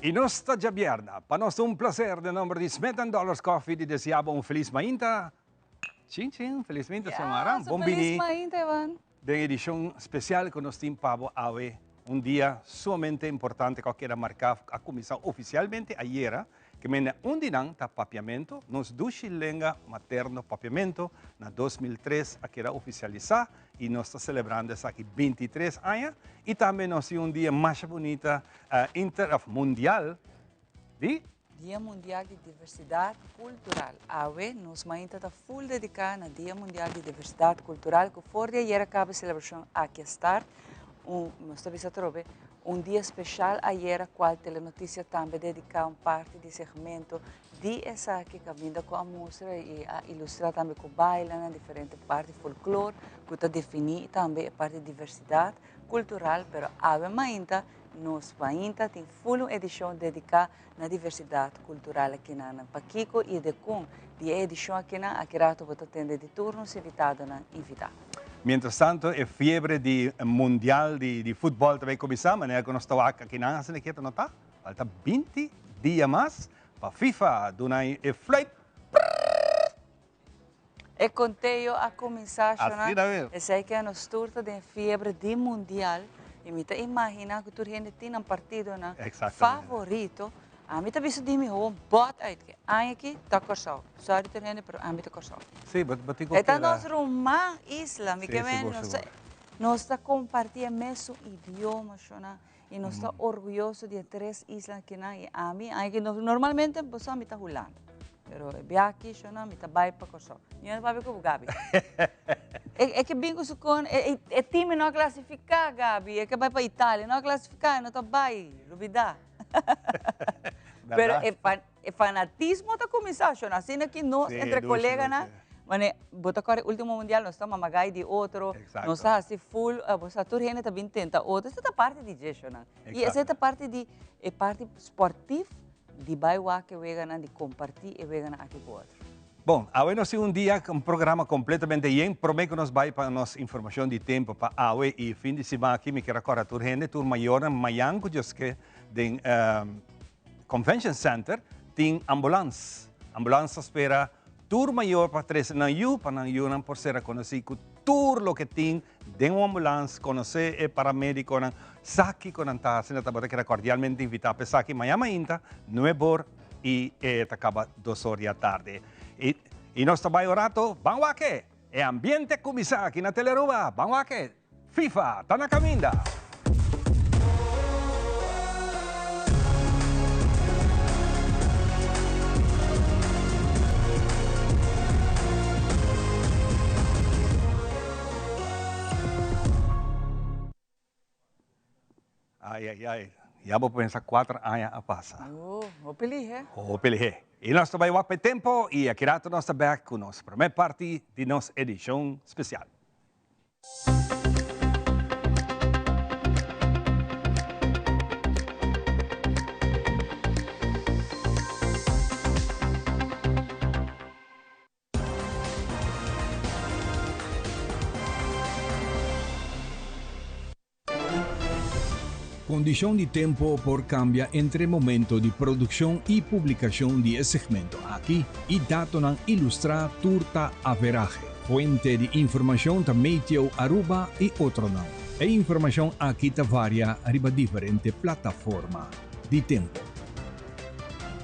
I nos ta djabièrna. Pa nos ta un plaser den nomber di Smith and Dollars Coffee di desea bo un felis mainta. Chin chin, felis mainta Xiomara. Yes, Bon felis bini mainta Ivan. den edishon spesial ku nos tin pa bo awe. Un dia sumamente importante ku a keda marká, a kuminsá ofisialmente ayera. Ke mende un di nan ta Papiamento, nos dushi lenga materno Papiamento na 2003 a keda ofisialisá i nos ta selebrando esaki 23 aña i tambe nos tin un dia masha bunita inter of mundial di. Dia Mundial di Diversidat Kultural. Awe nos mainta ta full dediká na Dia Mundial di Diversidat Kultural ku for di ayera kaba e selebrashon aki a start. Un, nos ta bisa atrobe, un dia speshal ayera kual Telenoticia tambe dediká un parti di segmento di esaki kaminda ku a mustra i a ilustrá tambe ku bailanan, diferente parti folklor ku ta definí tambe e parti diversidat kultural, pero awe mainta nos mainta tin full un edishon dediká na diversidat kultural akinan. Pakiko i dikon di e edishon akinan aki rato bo ta tende di tur nos invitadonan invitá. Mientras tanto e fiebre di mundial di futbol ta bay cuminsa, manera cu nos ta wak akinan asina ke ta nota, falta 20 dia mas pa FIFA duna e fluit prrrr. E conteo a cuminsa, Shona. Asina mes. Esey ke nos tur ta den fiebre di mundial y mi ta imagina cu tur hende tin nan partidonan favorito. Ami ta bisa di mi hoon bot uit ke aña aki ta Kòrsou. Sorry tur hende pero ami ta Kòrsou. Sí, bo bo tin ku E ta keda. nos ruman isla, mi Sí, ke men sigur, nos ta sigur. nos ta kompartí e mesun idioma shona i nos ta orguyoso di e tres isla akinan i ami aña aki normalmente bo sa mi ta Hulanda pero e bia aki shona mi ta bai pa Kòrsou. Mi no papia ku bo Gaby. E e ke bin ku su kon e e e team no a klasifiká Gaby e ke bai pa Italia no a klasifiká e no ta bai lubidá. Pero e, fan, e fanatismo ta kuminsá, shon. Asina ki nos, Sí, entre dushi, koleganan, dushi. mane, bo ta kòrda e último mundial, nos ta mamagai di otro, Exacto. nos ta hasi full, eh, bo sa tur hende ta bin tenta otro. Esei ta parti di dje, shonnan. I esei ta Exacto. parti di e parti sportief di bai wak e weganan, di kompartí e weganan aki ku otro. Bon, awe nos tin un dia, un programa completamente yen. Prome cu nos bay pa nos informacion di tempo pa awe y fin di siman aki, mi kier a corda tur hende, tur mayornan, mayan cu Dios ke den Convention Center tin ambulans. Ambulans ta spera tur mayor pa trece nan yu, pa nan yunan por ser reconoci cu tur loke tin den un ambulans, conoce e paramediconan, sa kico nan ta haci. Nan tabata keda cordialmente invita pa esaki mañana mainta, nuebe or. Y e ta caba dos or di atardi. Y, y nos ta bay un rato, ban wak e! E ambiente a cuminsa aki na Telearuba, ban wak e! FIFA ta na caminda! Ai, ai, ai. Ya bo pensa cuater aña a pasa. Oh, hopi lihe. Hopi lihe. Y nos ta bay wak pa e tempo y aki rato nos ta bek cu nos prome parti di nos edicion special. Kondishon di tempo por kambia entre momento di produkshon i publikashon di e segmento aki i datonan ilustrá tur ta averahe. Fuente di informashon ta Meteo Aruba i otronan. E informashon aki ta varia riba diferente plataforma di tempo.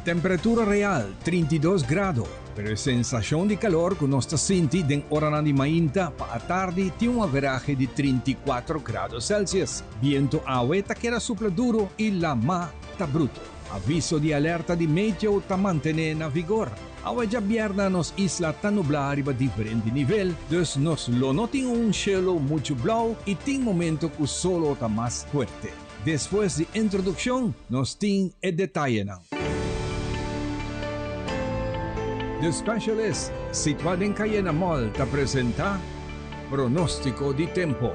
Temperatura real, 32 grado, pero e sensashon di kalor ku nos ta sinti den oranan di mainta pa atardi tin un averahe di 34 grado Celsius. Bientu awe ta keda supla duru i lama ta bruto. Aviso di alerta di meteo ta mantené na vigor. Awe djabièrnè nos isla ta nublá riba diferente nivel, dus nos lo no tin un shelu muchu blou i tin momento ku solo ta mas fuerte. Despues di introduccion nos tin e detayenan. The Specialist, situa den Cayena Mall ta presenta Pronostico di Tempo.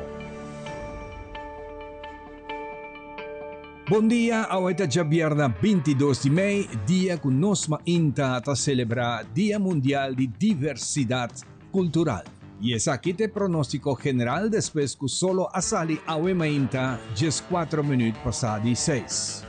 Bon dia, awe ta djabièrnè 22 di mei, dia cu nos mainta ta celebra Dia Mundial di Diversidad Cultural. Y esaki ta e pronostico general despues cu solo a sali awe mainta 14 minuut pasa di seis.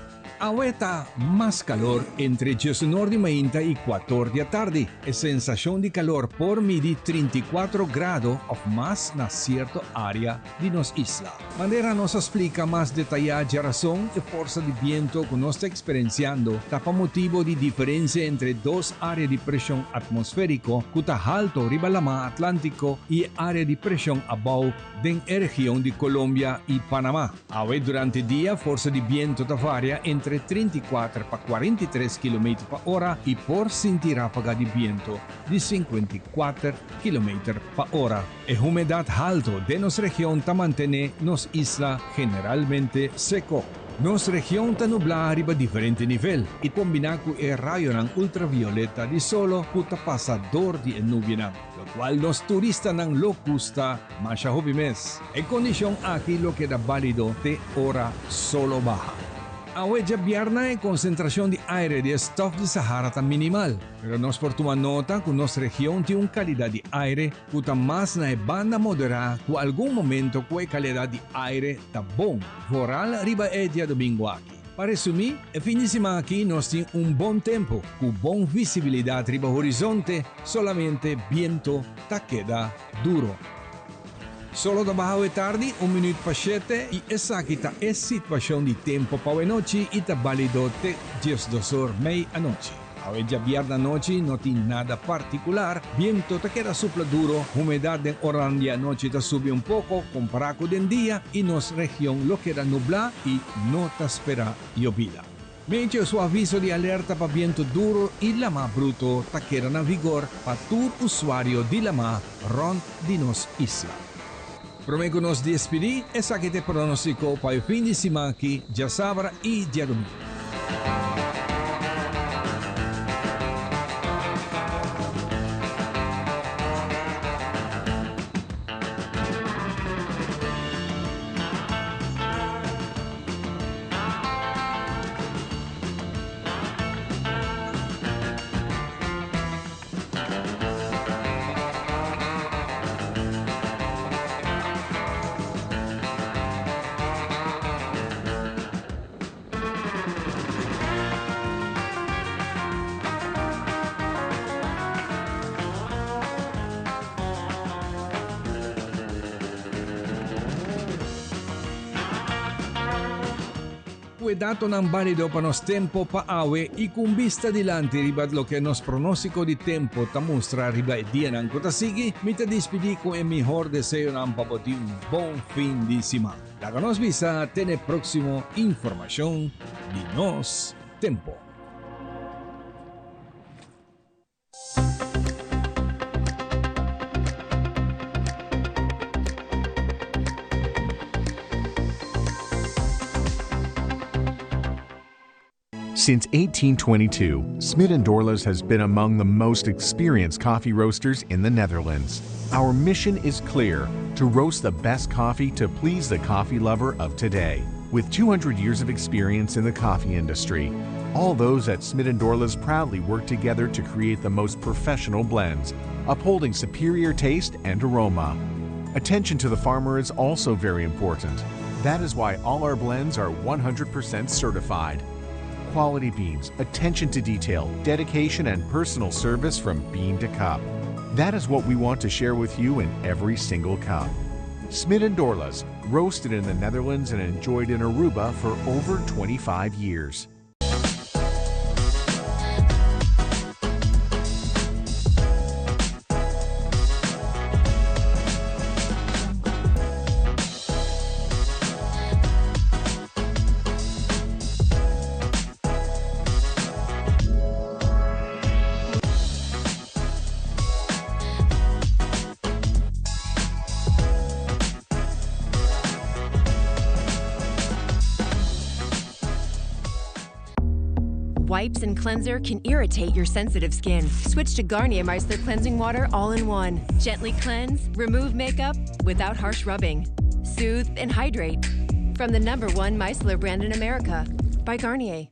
Awe ta mas calor entre 19 di mainta y 4 di atardi. E sensacion di calor por midi 34 grado of mas na cierto area di nos isla. Manera nos a splica mas detaya diarason, e forsa di biento cu nos ta experienciando ta pa motibo di diferencia entre dos area di presion atmosferico cu ta halto riba lama Atlantico y e area di presion abou den e region di Colombia y Panama. Awe durante dia forsa di biento ta varia entre 34 pa 43 kilometer pa ora y por sinti rafaga di biento di 54 kilometer pa ora. E humedad halto den nos region ta mantene nos isla generalmente seco. Nos region ta nubla riba diferente nivel y combina cu e rayonan ultravioleta di solo cu ta pasa door di e nubianan, locual nos turistanan lo gusta masha hopi mes. E condicion aki lo keda valido te ora solo baha. Awe diabierna e concentracion di aire di stof di Sahara ta minimal, pero nos por tuma nota cu nos region tin un calidad di aire cu ta mas na e banda modera cu algun momento cu e calidad di aire ta bon, vooral riba e diadomingo aki. Pa resumi, e fin di siman aki nos tin un bon tempo, cu bon visibilidad riba horizonte, solamente biento ta keda duro. Solo ta baha tardi, 6:45, y esaki ta e situacion di tempo pa anochi y ta valido te 12 or mei anochi. Awe diabierna anochi no tin nada particular, biento ta keda supla duro, humedad den ora di anochi ta subi un poco compara cu den dia y nos region lo keda nubla y no ta spera yobida. Meteo su aviso di alerta pa biento duro y lama bruto ta keda na vigor pa tur usuario di lama rond di nos isla. Prome cu nos despedi, esaki ta e pronostico pa e fin di siman aki, diasabra y diadomingo. Cu datonan valido pa nos tempo pa awe y cu bista dilanti riba loke nos pronostico di tempo ta mustra riba e dianan cu ta sigui, mi ta despedi cu e mihor deseonan pa bo un bon fin di siman. Laga nos bisa te e proximo informacion di Nos Tempo. Since 1822, Smit & Dorlas has been among the most experienced coffee roasters in the Netherlands. Our mission is clear: to roast the best coffee to please the coffee lover of today. With 200 years of experience in the coffee industry, all those at Smit & Dorlas proudly work together to create the most professional blends, upholding superior taste and aroma. Attention to the farmer is also very important. That is why all our blends are 100% certified. Quality beans, attention to detail, dedication, and personal service from bean to cup. That is what we want to share with you in every single cup. Smit & Dorlas, roasted in the Netherlands and enjoyed in Aruba for over 25 years. Wipes and cleanser can irritate your sensitive skin. Switch to Garnier Micellar Cleansing Water all in one. Gently cleanse, remove makeup without harsh rubbing. Soothe and hydrate. From the number one micellar brand in America, by Garnier.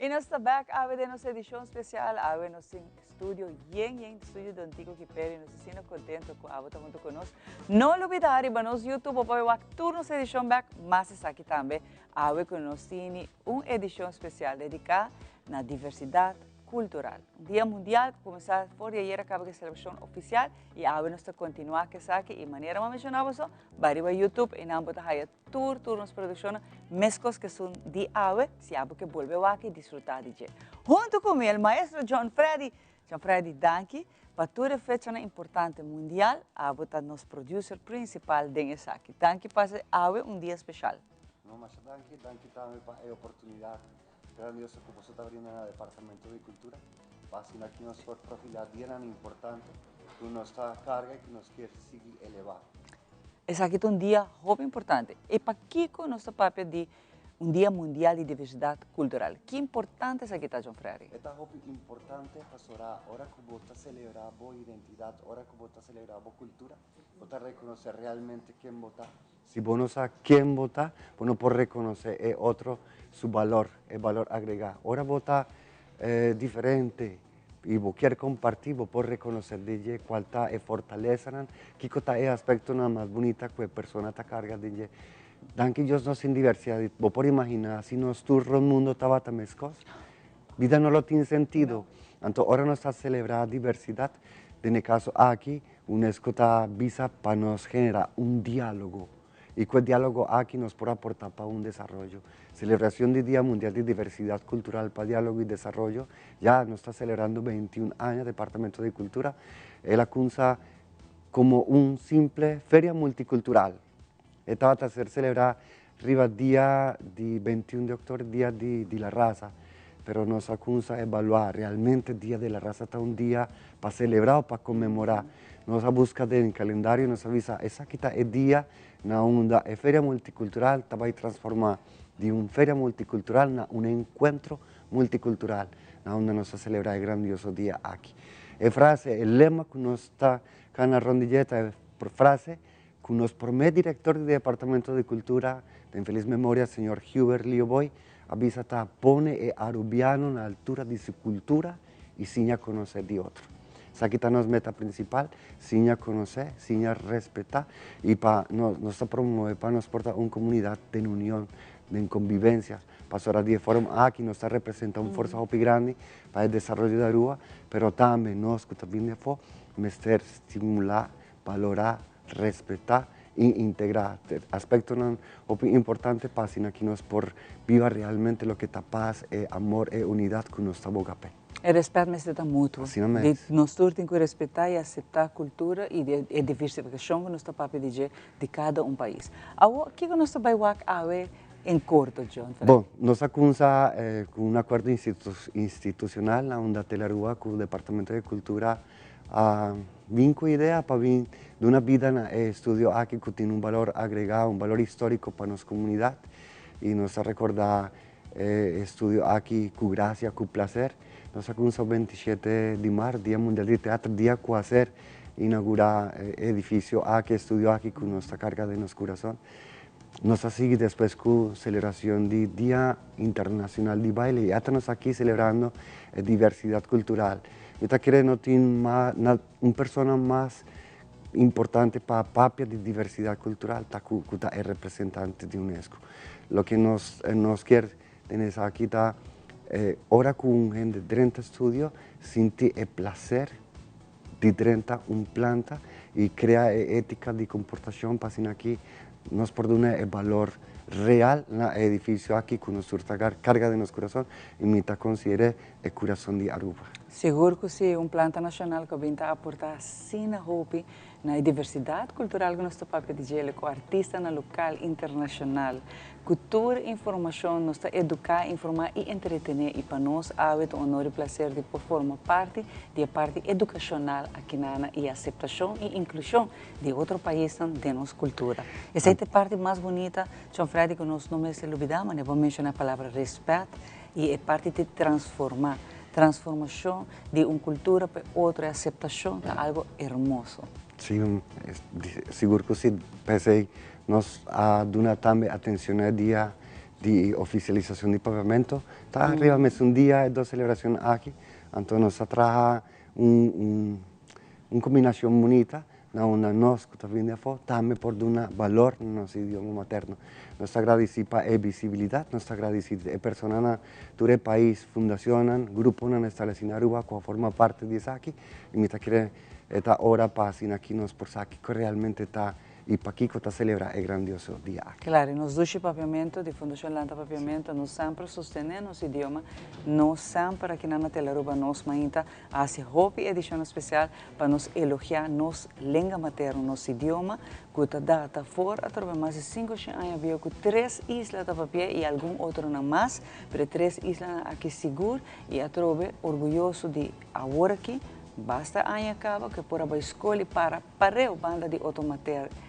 Y nos ta back awe den nos edicion special. Awe nos tin studio yen yen, studio Don Tico Kiperi. Nos ta asina contento cu abo ta hunto cu nos. No lubida riba nos YouTube bo por wak tur nos edicion back, mas esaki tambe. Awe cu nos tini un edicion special dedica na diversidad cultural. Un dia mundial cu cuminsa for di ayer a caba cu e celebracion oficial y awe nos ta continua cu esaki y manera mi a menciona boso, bay riba YouTube y nan bo ta haya tur tur nos produccionnan mescos cu esun di awe si abo ke bolbe wak y disfruta di dje. Hunto cu mi el maestro John Freddy. John Freddy danki pa tur e fechanan importante mundial, abo ta nos producer principal den esaki. Danki pa haci awe un dia special. No, masha danki. Danki tambe pa e oportunidad grandioso cu boso ta brinda na Departamento di Cultura pa asina aki nos por profila dianan importante cu nos ta carga y cu nos kier sigui eleva. Esaki ta un dia hopi importante. E pakico nos ta papia di un dia mundial di diversidad cultural? Ki importante esaki ta, John Freri? E ta hopi importante pasobra ora cu bo ta celebra bo identidad, ora cu bo ta celebra bo cultura, bo ta reconoce realmente ken bo ta. Si bo no sa ken bo ta, bo no por reconoce e otro su balor, e balor agrega. Ora bo ta diferente y bo kier comparti, bo por reconoce den dje cual ta e fortalezanan, kico ta e aspectonan mas bunita cu e persona ta carga den dje. Danki Dios nos tin diversidad. Bo por imagina si nos tur rond mundo tabata mescos? Bida no lo tin sentido. Anto ora nos ta celebra diversidad, den e caso aki, UNESCO ta bisa pa nos genera un dialogo y cu e dialogo aki nos por aporta pa un desaroyo. Celebracion di Dia Mundial di Diversidad Cultural pa Dialogo y Desaroyo ya nos ta celebrando 21 aña Departamento di Cultura el a cunsa como un simple feria multicultural. E tabata ser celebra riba dia di 21 di october, dia di di la raza, pero nos a cunsa evalua realmente dia de la raza ta un dia pa celebra o pa conmemora. Nos a busca den calendario y nos a bisa esaki ta e dia na unda e feria multicultural ta bay transforma di un feria multicultural na un encuentro multicultural na unda nos ta celebra e grandioso dia aki. E frase, e lema cu nos ta cana rond di dje ta e frase Cu nos prome director di Departamento di Cultura, den feliz memoria señor Hubert Lio Boy, a bisa ta pone e Arubiano na altura di su cultura y siña conoce di otro. Esaki ta nos meta principal, siña conoce, siña respeta y pa nos, nos ta promove pa nos por ta un comunidad den union, den convivencia. Pasobra di e forma aki nos ta representa un forsa hopi grandi pa e desaroyo di Aruba, pero tambe nos cu ta bini di afo mester stimula Balorá, respetá i integrá aspektonan hopi importante pa asina ki nos por biba realmente loke ta pas, e amor, e unidat ku nos ta boga p'e. E rèspèt mester ta mutuo. Asina mes. Di nos tur tin ku respetá i aseptá kultura i e diversifikashon ku nos ta papia di dje di kada un pais. Awor, kiko nos ta bai wak awe en korto, John? Bon, nos a kumsa ku un akuerdo institushonal na unda Telarua ku Departamento di Kultura A bin ku idea pa bin duna bida na e estudio aki ku tin un balor agregá, un balor históriko pa nos komunidat i nos ta rekordá e estudio aki ku grasia, ku plaser. Nos a kuminsá 27 di mart, Dia Mundial di Teatro, dia ku a ser inaugurá e edifisio aki, e estudio aki ku nos ta karga den nos kurason. Nos a sigui despues ku selebrashon di Dia Internashonal di Baile i ata nos aki selebrando e diversidat kultural. Mi ta kere no tin un persona mas importante pa papia di diversidat kultural ta ku ku ta e representante di UNESCO. Loke nos nos kier tene esaki ta ora ku un hende drenta studio sinti e plaser di drenta un planta i krea e étika di komportashon pa asina aki nos por duna e balor real na e edifisio aki ku nos tur ta karga den nos kurason i mi ta konsider'é e kurason di Aruba. Sigur ku si, un planta nashonal ku a bin ta aportá asina hopi na e diversidat kultural ku nos ta papia di djele ku artistanan lokal, internashonal. Ku tur informashon nos ta eduká, informá i entretené i pa nos awe ta un honor i plaser di por forma parti di e parti edukashonal akinana i aseptashon i inklushon di otro paisnan den nos kultura. Esei ta e parti mas bunita, John Freddy, ku nos no mester lubidá, manera bo a menshoná e palabra respèt. I e parti di transforma, transformacion di un cultura pa e otro, e aceptacion ta algo hermoso. Si, sigur cu si. P'esey nos a duna tambe atencion na e dia di oficialisacion di Papiamento. Ta riba mesun dia e dos celebracion aki. Anto nos a traha un un combinacion bunita na unda nos cu ta bini di afo tambe por duna balor na nos idioma materno. Nos ta gradici pa e visibilidad, nos ta gradici e personanan, tur e pais, fundacionnan, gruponan estableci na Aruba cu a forma parti di esaki y mi ta kere e ta ora pa asina aki nos por sa kico realmente ta y pakico ta celebra e grandioso dia aki. Claro, y nos dushi Papiamento di Fundacion Lanta Papiamento, nos semper sostene nos idioma, nos semper akinan na Telearuba nos mainta A hasi hopi edishonnan spesial pa nos elogiá nos lenga materno, nos idioma, ku ta data for atrobe mas di 500 aña bieu ku tres isla ta papi'é i algun otronan mas, pero e tres islanan aki sigur i atrobe orguyoso di awor aki, basta aña kaba ku e por a bai skol i para pareu banda di otro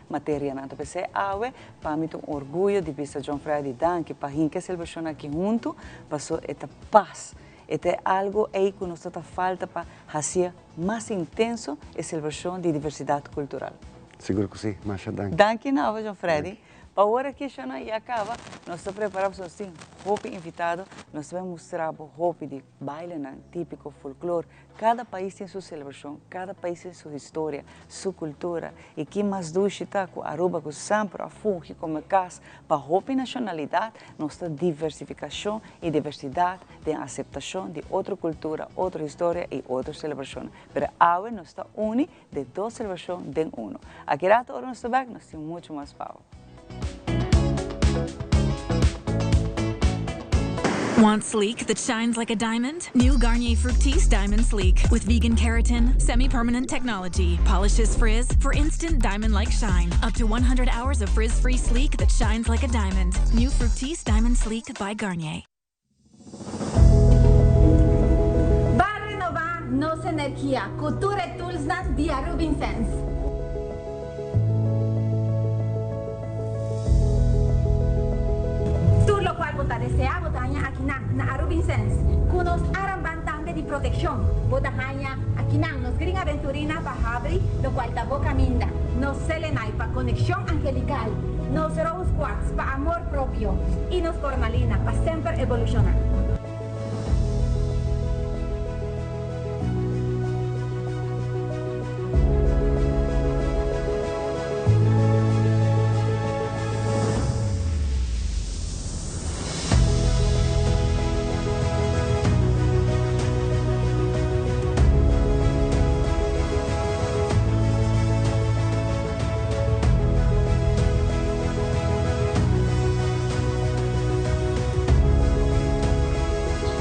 materianan. Ta p'esei awe pa mi ta un orguyo di bisa John Freddy danki pa hinka e selebrashon aki huntu, paso e ta pas. E ta e algo ei ku nos ta ta falta pa hasia mas intenso e selebrashon di diversidat kultural. Sigur ku si. Masha danki. Danki na abo John Freddy. Pa ora aki shona ya kaba, nos ta prepara pasobra nos tin hopi invitado, nos ta bai mustra bo hopi di bailenan tipiko, folklor. Kada pais tin su selebrashon, kada pais tin su historia, su kultura. I ki mas dushi ta ku Aruba ku semper a fungi komo e kas pa hopi nashonalidat, nos ta diversifikashon i diversidat den aseptashon di otro kultura, otro historia i otro selebrashonnan. Pero awe nos ta uni den dos selebrashon den uno. Aki rato ora nos ta bek nos tin muchu mas pa bo. Want sleek that shines like a diamond? New Garnier Fructis Diamond Sleek with vegan keratin, semi-permanent technology, polishes frizz for instant diamond-like shine. Up to 100 hours of frizz-free sleek that shines like a diamond. New Fructis Diamond Sleek by Garnier. Ban renobá nos energia ku tur e toolsnan di Arubinsens. Tur lokual bo ta deseá bo ta haña akinan na Arubinsens. Ku nos aramban tambe di protekshon bo ta haña akinan nos Green Aventurina pa habri lokual ta bo kaminda, nos Selenite pa konekshon angelikal, nos Rose Quartz pa amor propio y nos cornalina pa semper evoluciona.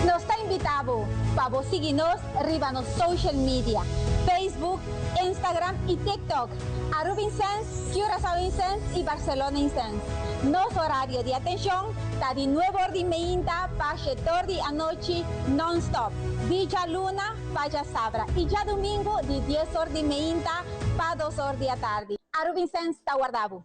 Nos ta invita bo pa bo sigui nos riba nos social media, Facebook, Instagram y TikTok, Arubinsens, Curaçaoinsens y Barcelonaensens. Nos horario di atencion ta di nuebe or di meinta pa shetor di anochi non-stop, di djaluna pa djasabra y djadumingu di dies or di meinta pa dos or di atardi. Arubinsens ta warda bo.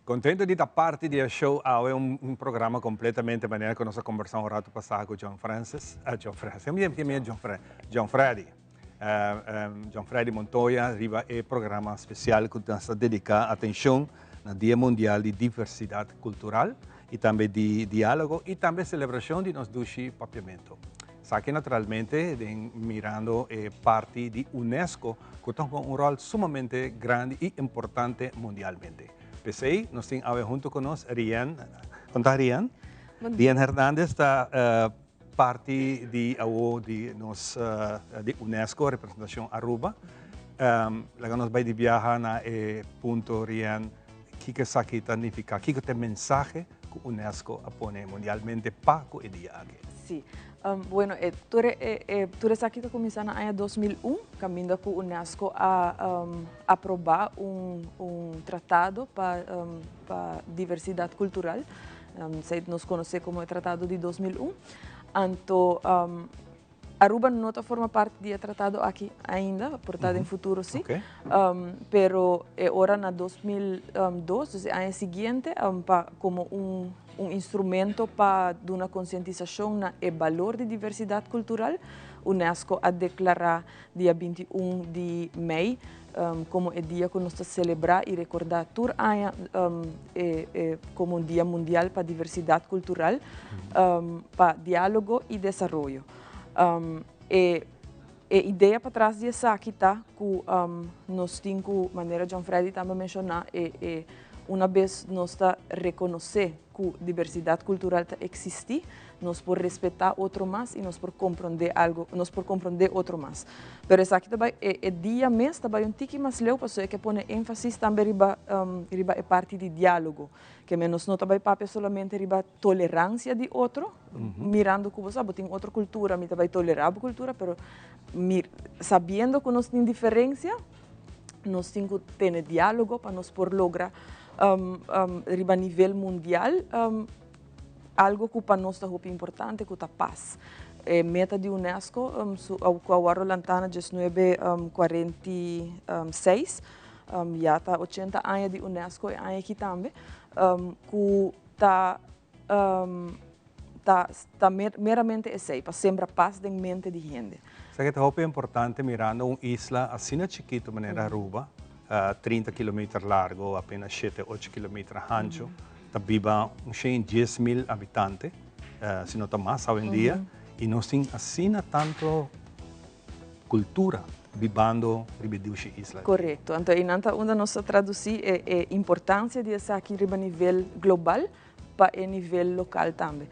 Contento di ta parti di e show awe, un programa completamente manera cu nos a conversa un rato pasa cu John Francis, John Francis, John Francis, John Freddy. John Freddy Montoya riba e programa special cu nos ta dedica atencion na Dia Mundial di Diversidad Cultural y tambe di Dialogo y tambe celebracion di nos dushi Papiamento. Esaki naturalmente den mirando e parti di UNESCO cu ta hunga un rol sumamente grandi y importante mundialmente. P'esey nos tin awe hunto cu nos Rien, con ta Rien? Rien Hernandez ta Parti di awo di nos di UNESCO representacion Aruba. Laga nos bay di biaha na e punto Rien. Kiko esaki ta nifiká? Kiko ta e mensahe ku UNESCO a pone mundialmente pa ku e dia aki? Sí. Bueno, e tur e e tur esaki ta kuminsá na aña 2001, kaminda ku UNESCO a aprobá un un tratado pa pa diversidat kultural. Esei nos konosé komo e tratado di 2001. Anto Aruba no ta forma parti di e tratado aki ainda, por ta den futuro si. Pero e ora na 2002, dus e aña siguiente, pa como un un instrumento pa duna concientisacion na e balor di diversidad cultural, UNESCO a declara dia 21 di mei como e dia cu nos ta celebra y recorda tur aña e e como un dia mundial pa diversidad cultural, pa dialogo y desaroyo. E e idea patras di esaki ta cu nos tin cu, manera John Freddy tambe a menciona, e e una bes nos ta reconoce cu diversidad cultural ta existi, nos por respeta otro mas y nos por comprende algo, nos por comprende otro mas. Pero esaki ta bay, e e dia mes ta bay un tiki mas leu pasobra e ke pone enfasis tambe riba riba e parti di dialogo, ke men nos no ta bay papia solamente riba tolerancia di otro, mirando cu bo sa bo tin otro cultura, mi ta bay tolera bo cultura, pero mir sabiendo cu nos tin diferencia, nos tin cu tene dialogo pa nos por logra riba nivel mundial algo cu pa nos ta hopi importante cu ta paz. E meta di UNESCO su cu a worde lanta na 1946, ya ta 80 aña di UNESCO e aña aki tambe, cu ta ta ta meramente esey, pa sembra paz den mente di hende. Esaki ta hopi importante mirando un isla asina chikito manera Aruba, 30 kilometer largo, apenas shete ocho kilometer hancho, ta biba un shen 10,000 habitante, si no ta mas awendia, y nos tin asina tanto cultura bibando riba e dushi isla. Correcto. Anto eynan ta unda nos ta traduci e importancia di esaki riba nivel global pa e nivel local tambe.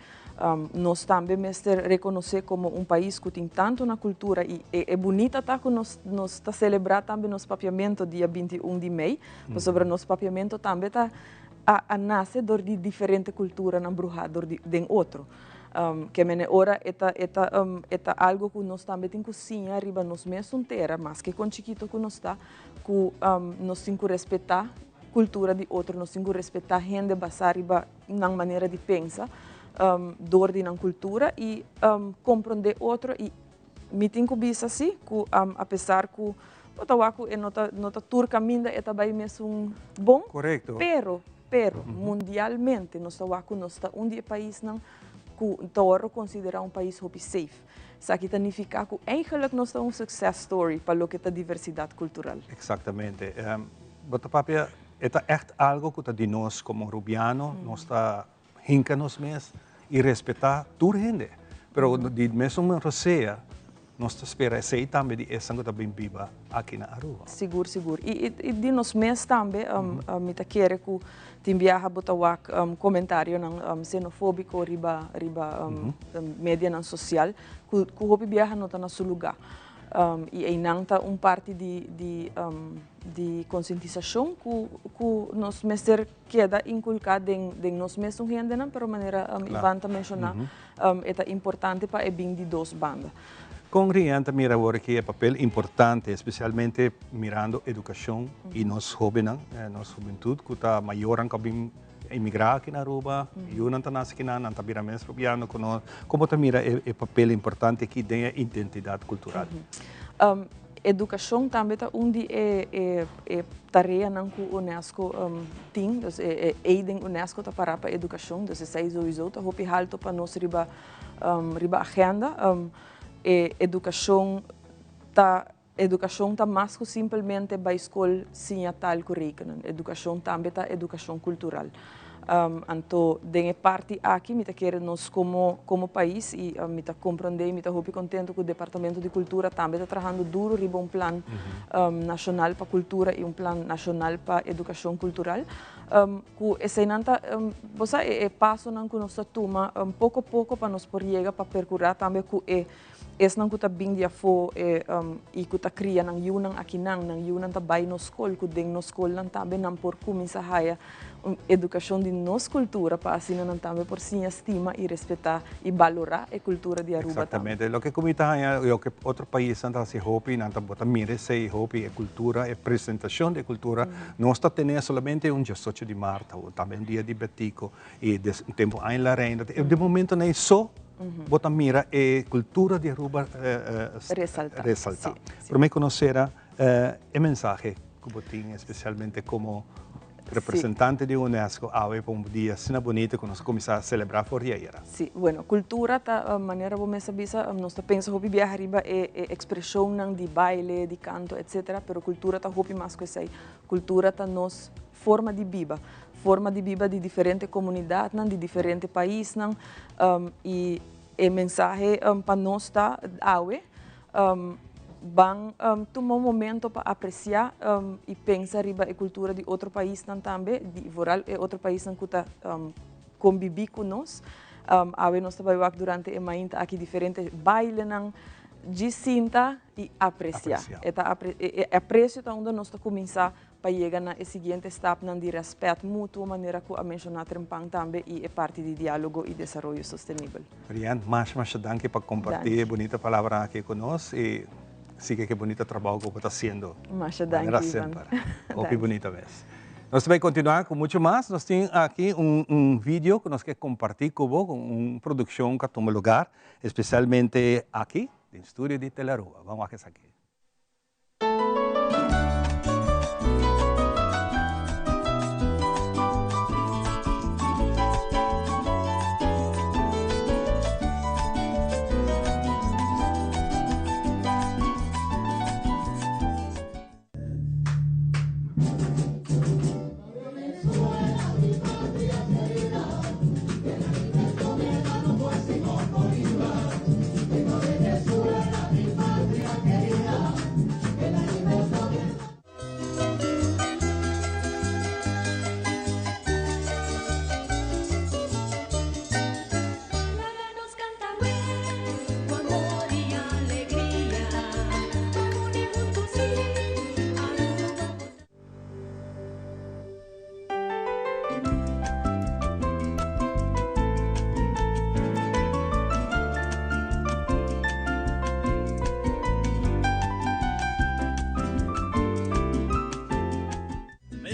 Nos tambe mester reconoce como un pais cu tin tanto na cultura y e bunita ta cu nos nos ta celebra tambe nos papiamento dia 21 di mei, pasobra nos papiamento tambe ta a a nace door di diferente culturanan bruha door di den otro. Ke mene ora e ta e ta e ta algo cu nos tambe tin cu siña riba nos mesun tera, maske con chikito cu nos ta, cu nos tin cu respeta cultura di otro, nos tin cu respeta hende basa riba nan manera di pensa door di nan cultura y compronde otro y mi tin cu bisa si cu apesar cu bo ta wak cu e no ta no ta tur caminda e ta bay mesun bon, pero pero mundialmente nos ta wak cu nos ta un di e paisnan cu ta worde considera un pais hopi safe. Esaki ta nifica cu eigenlijk nos ta un success story pa loke ta diversidad cultural. Exactamente. Bo ta papia, e ta echt algo cu ta di nos como Rubiano, nos ta hinca nos mes y respeta tur hende. Pero di mesun rosea, nos ta spera esey tambe di esnan cu ta bin biba aki na Aruba. Sigur, sigur. Y di nos mes tambe, mi ta kere cu tin biaha bo ta wak comentarionan xenofobico riba riba medianan social cu cu hopi biaha no ta na su luga. Y eynan ta un parti di di di concientisacion cu cu nos mester keda inculca den den nos mesun hendenan, pero manera Ivan ta menciona e ta importante pa e bin di dos banda. Con Rian ta mira awor aki e papel importante, especialmente mirando educacion y nos hobennan, nos hubentud cu ta mayornan cu a bin emigra aki na Aruba, yunan ta nace akinan, nan ta bira mes rubiano cu nos. Con bo ta mira e papel importante aki den e identidad cultural? Educacion tambe ta un di e e tareanan cu UNESCO tin, dus e E den UNESCO ta para pa educacion, dus esey sowieso ta hopi halto pa nos riba riba agenda. E educacion ta educacion ta mas cu simpelmente bay scol siña taal cu rekenen, educacion tambe ta educacion cultural. Anto den e parti aki mi ta kere nos como como pais y mi ta comprende y mi ta hopi contento cu Departamento di Cultura tambe ta trahando duro riba un plan nacional pa cultura y un plan nacional pa educacion cultural cu eseynan ta bo sa e pasonan cu nos ta tuma poco poco pa nos por yega pa percura tambe cu e. Esnan ku ta bin di afó e i ku ta kria nan yunan akinan, nan yunan ta bai nos skol, ku den nos skolnan tambe nan por kuminsá haya un edukashon di nos kultura pa asina nan tambe por siña stima i respetá i balorá e kultura di Aruba tambe. Eksaktamente. Loke ku mi ta haña, loke otro paisnan ta hasi hopi, nan ta bo ta mira esei hopi, e kultura, e presentashon di e kultura. Nos ta tene solamente un diesocho di mart, tambe un dia di Betico i des un tempu Aña la Reina. De momentonan ei so bo ta mira e kultura di Aruba Resaltá. resaltá. Sí, sí. Promé ku nos sera e mensahe ku bo tin espesialmente komo representante di UNESCO awe pa un dia asina bunito ku nos a kuminsá selebrá for di ayera. Sí, bueno, kultura ta manera bo mes a bisa, nos ta pensa hopi biaha riba e e ekspreshonnan di baile, di kanto, etsetera, pero kultura ta hopi mas ku esei. Kultura ta nos forma di biba, forma di biba di diferente komunidatnan, di diferente paisnan i e mensahe pa nos ta awe, ban tuma un momento pa apresiá i pensa riba e kultura di otro paisnan tambe, di vooral e otro paisnan ku ta kombibí ku nos. Awe nos ta bai wak durante e mainta aki diferente bailenan, djis sinta i apresiá. E ta e apresio ta unda nos ta kuminsá pa yega na e siguiente stapnan di rèspèt mutuo manera ku a menshoná trempan tambe i e parti di diálogo i desaroyo sostenibel. Rian, masha masha danki pa kompartí e bunita palabranan aki ku nos i sigui ku e bunita trabou ku bo ta hasiendo. Masha danki, Manera Ivan. semper. Hopi bunita mes. Nos ta bai kontinuá ku muchu mas. Nos tin aki un video ku nos ke kompartí ku bo, ku un produkshon ku a tuma lugar espesialmente aki den studio di Telearuba. Ban wak esaki.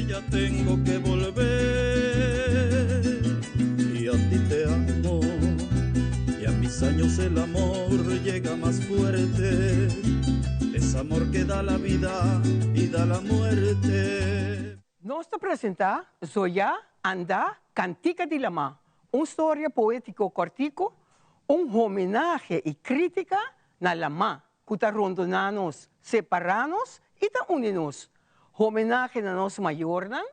Ya tengo que volver y a ti te amo y a mis años el amor llega más fuerte es amor que da la vida y da la muerte. Nos ta presentá Zoyá, Andá, Kantika di Lamá, un storia poétiko kòrtiku, un homenahe i krítika na lamá ku ta rondoná nos, separá nos i ta uni nos. Homenahe na nos mayornan.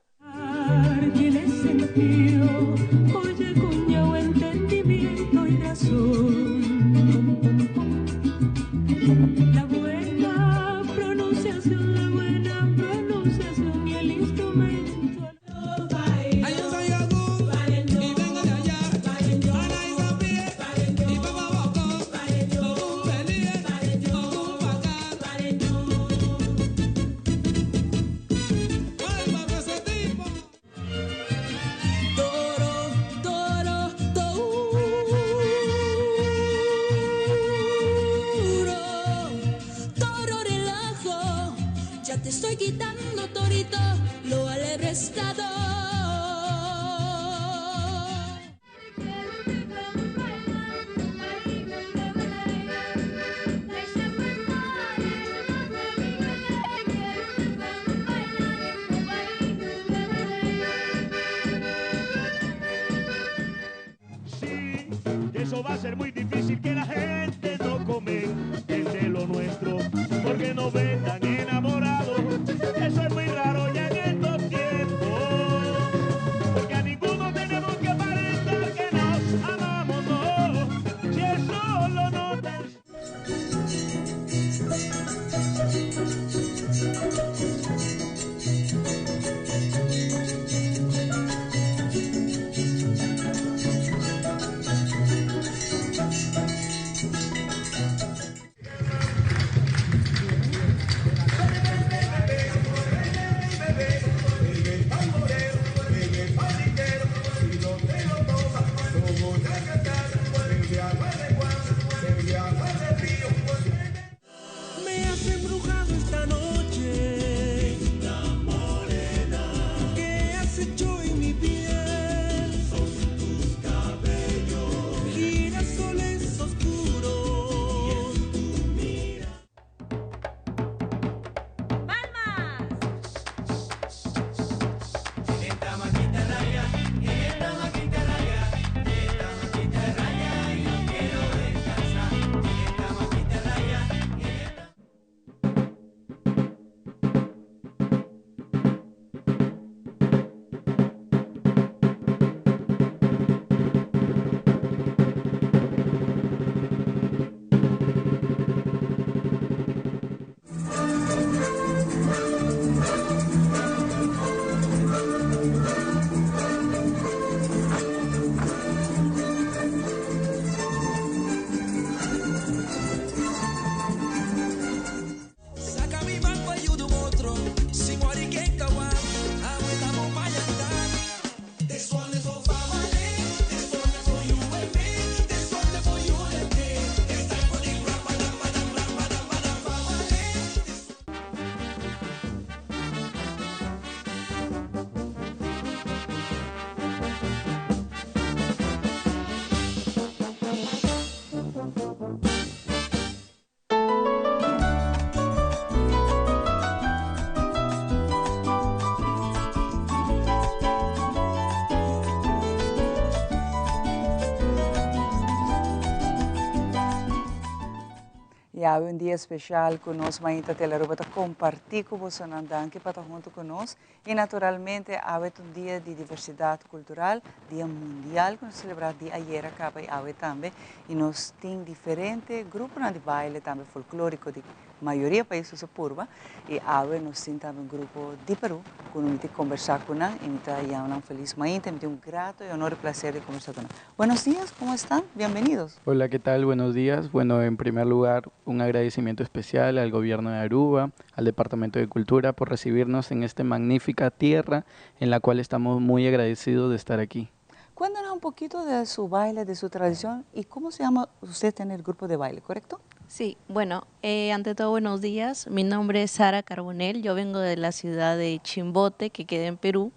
Y awe un dia special cu nos Mainta Telearuba ta comparti cu bosonan. Danki pa ta hunto cu nos. Y naturalmente awe ta un dia di diversidad cultural, dia mundial cu nos celebra di ayera caba y awe tambe. Y nos tin diferente gruponan di baile tambe folklorico di mayoria pais usa purba y awe nos tin tambe un grupo di Peru cu mi tin combersa cu nan y mi ta yama nan feliz mainta y mi tin un grato y honor y placer di combersa cu nan. Buenos dias, como estan? Bienvenidos. Hola, ¿qué tal? Buenos días. Bueno, en primer lugar, un agradecimiento especial al gobierno de Aruba, al Departamento de Cultura por recibirnos en esta magnífica tierra en la cual estamos muy agradecidos de estar aquí. Cuéntanos un poquito de su baile, de su tradición y cómo se llama usted en el grupo de baile, ¿correcto? Sí, bueno, eh, ante todo buenos días. Mi nombre es Sara Carbonell, yo vengo de la ciudad de Chimbote, que queda en Perú.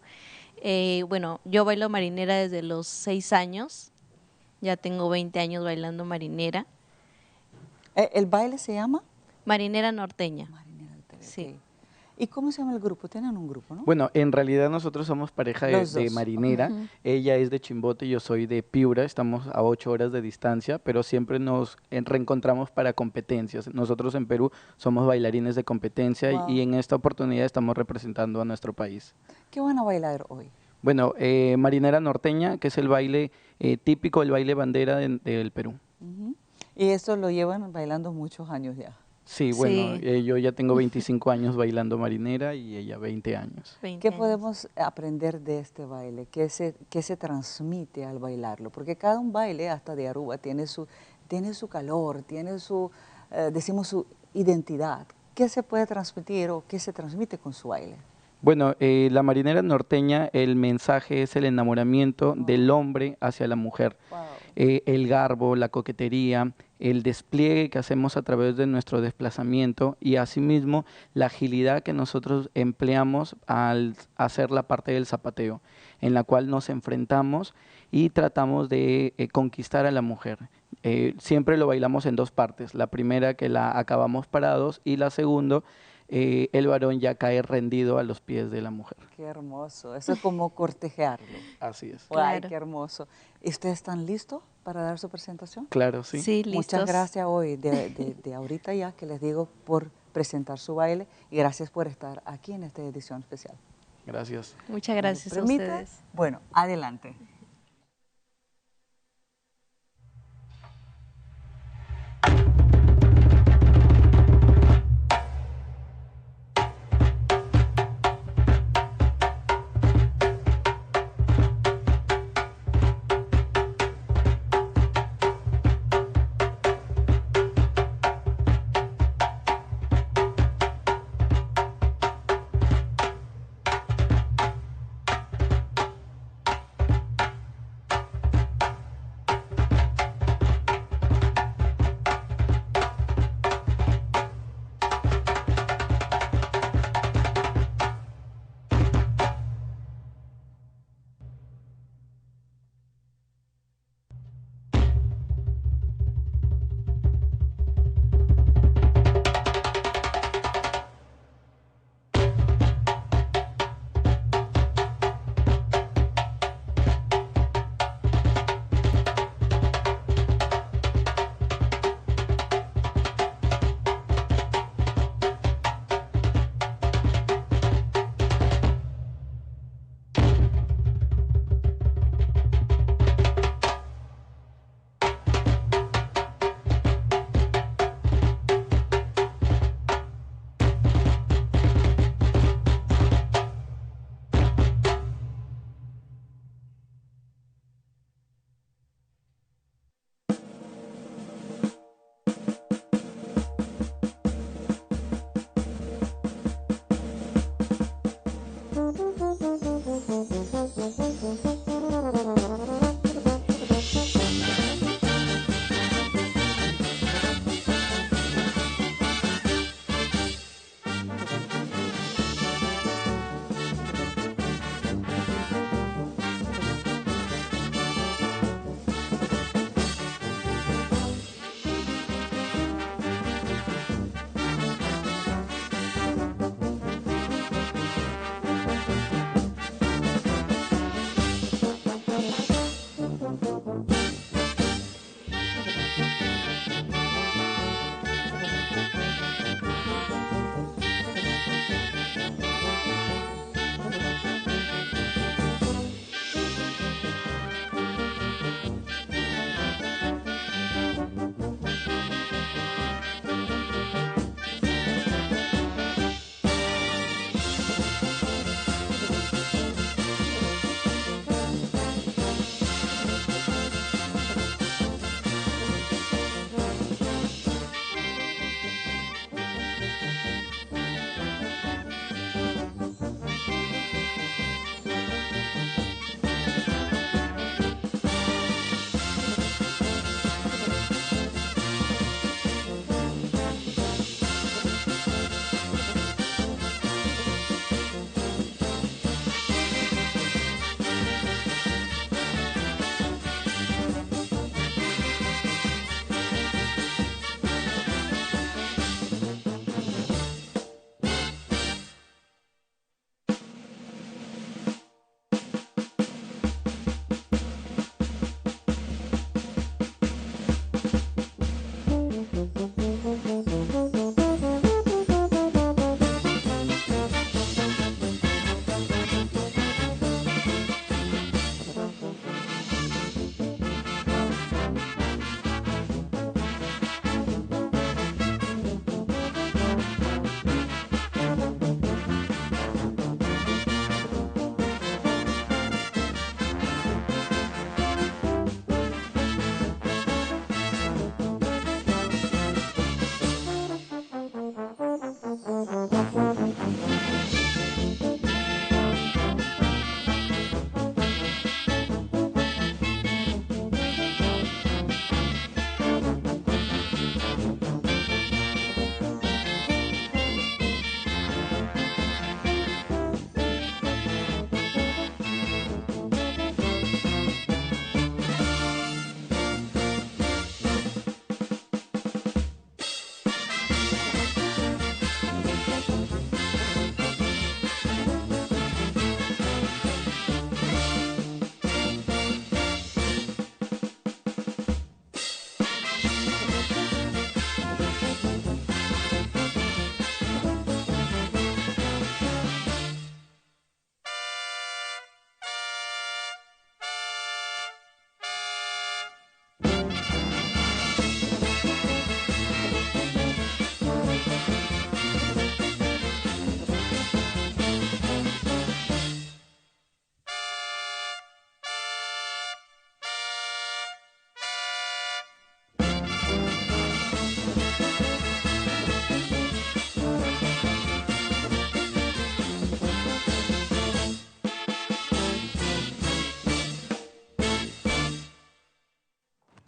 Eh, bueno, yo bailo marinera desde los seis años, ya tengo 20 años bailando marinera. Eh, ¿El baile se llama? Marinera norteña. Marinera norteña, sí. ¿Y cómo se llama el grupo? Tienen un grupo, ¿no? Bueno, en realidad nosotros somos pareja de, marinera. Ella es de Chimbote, yo soy de Piura. Estamos a ocho horas de distancia, pero siempre nos reencontramos para competencias. Nosotros en Perú somos bailarines de competencia y en esta oportunidad estamos representando a nuestro país. ¿Qué van a bailar hoy? Bueno, eh, marinera norteña, que es el baile eh, típico, el baile bandera del Perú. Y esto lo llevan bailando muchos años ya. Sí, bueno, eh, yo ya tengo 25 años bailando marinera y ella 20 años. ¿Qué podemos aprender de este baile? ¿Qué se, qué se transmite al bailarlo? Porque cada un baile, hasta de Aruba, tiene su, tiene su calor, tiene su, eh, decimos, su identidad. ¿Qué se puede transmitir o qué se transmite con su baile? Bueno, eh, la marinera norteña, el mensaje es el enamoramiento del hombre hacia la mujer. Eh, el garbo, la coquetería, el despliegue que hacemos a través de nuestro desplazamiento y asimismo la agilidad que nosotros empleamos al hacer la parte del zapateo, en la cual nos enfrentamos y tratamos de eh, conquistar a la mujer. siempre lo bailamos en dos partes, la primera que la acabamos parados y la segunda eh, el varón ya cae rendido a los pies de la mujer. Qué hermoso, eso es como cortejearlo. Así es. Ay, qué hermoso. ¿Y ustedes están listos para dar su presentación? Claro, sí. Sí, listos. Muchas gracias hoy, de, de, ahorita ya que les digo, por presentar su baile y gracias por estar aquí en esta edición especial. Gracias. Muchas gracias a ustedes. Bueno, adelante.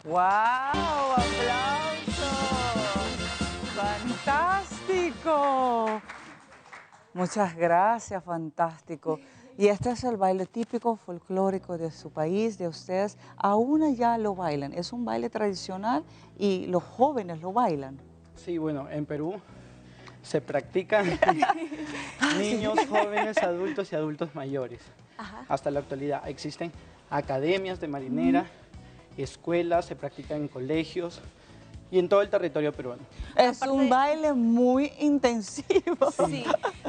Wow! Aplauso! Fantástico! Muchas gracias, fantástico. Y este es el baile típico folclórico de su país, de ustedes. Aún allá lo bailan. Es un baile tradicional y los jóvenes lo bailan. Sí, bueno, en Perú se practican niños, jóvenes, adultos y adultos mayores. Hasta la actualidad existen academias de marinera, escuelas, se practican en colegios y en todo el territorio peruano. Es un baile muy intensivo. Sí,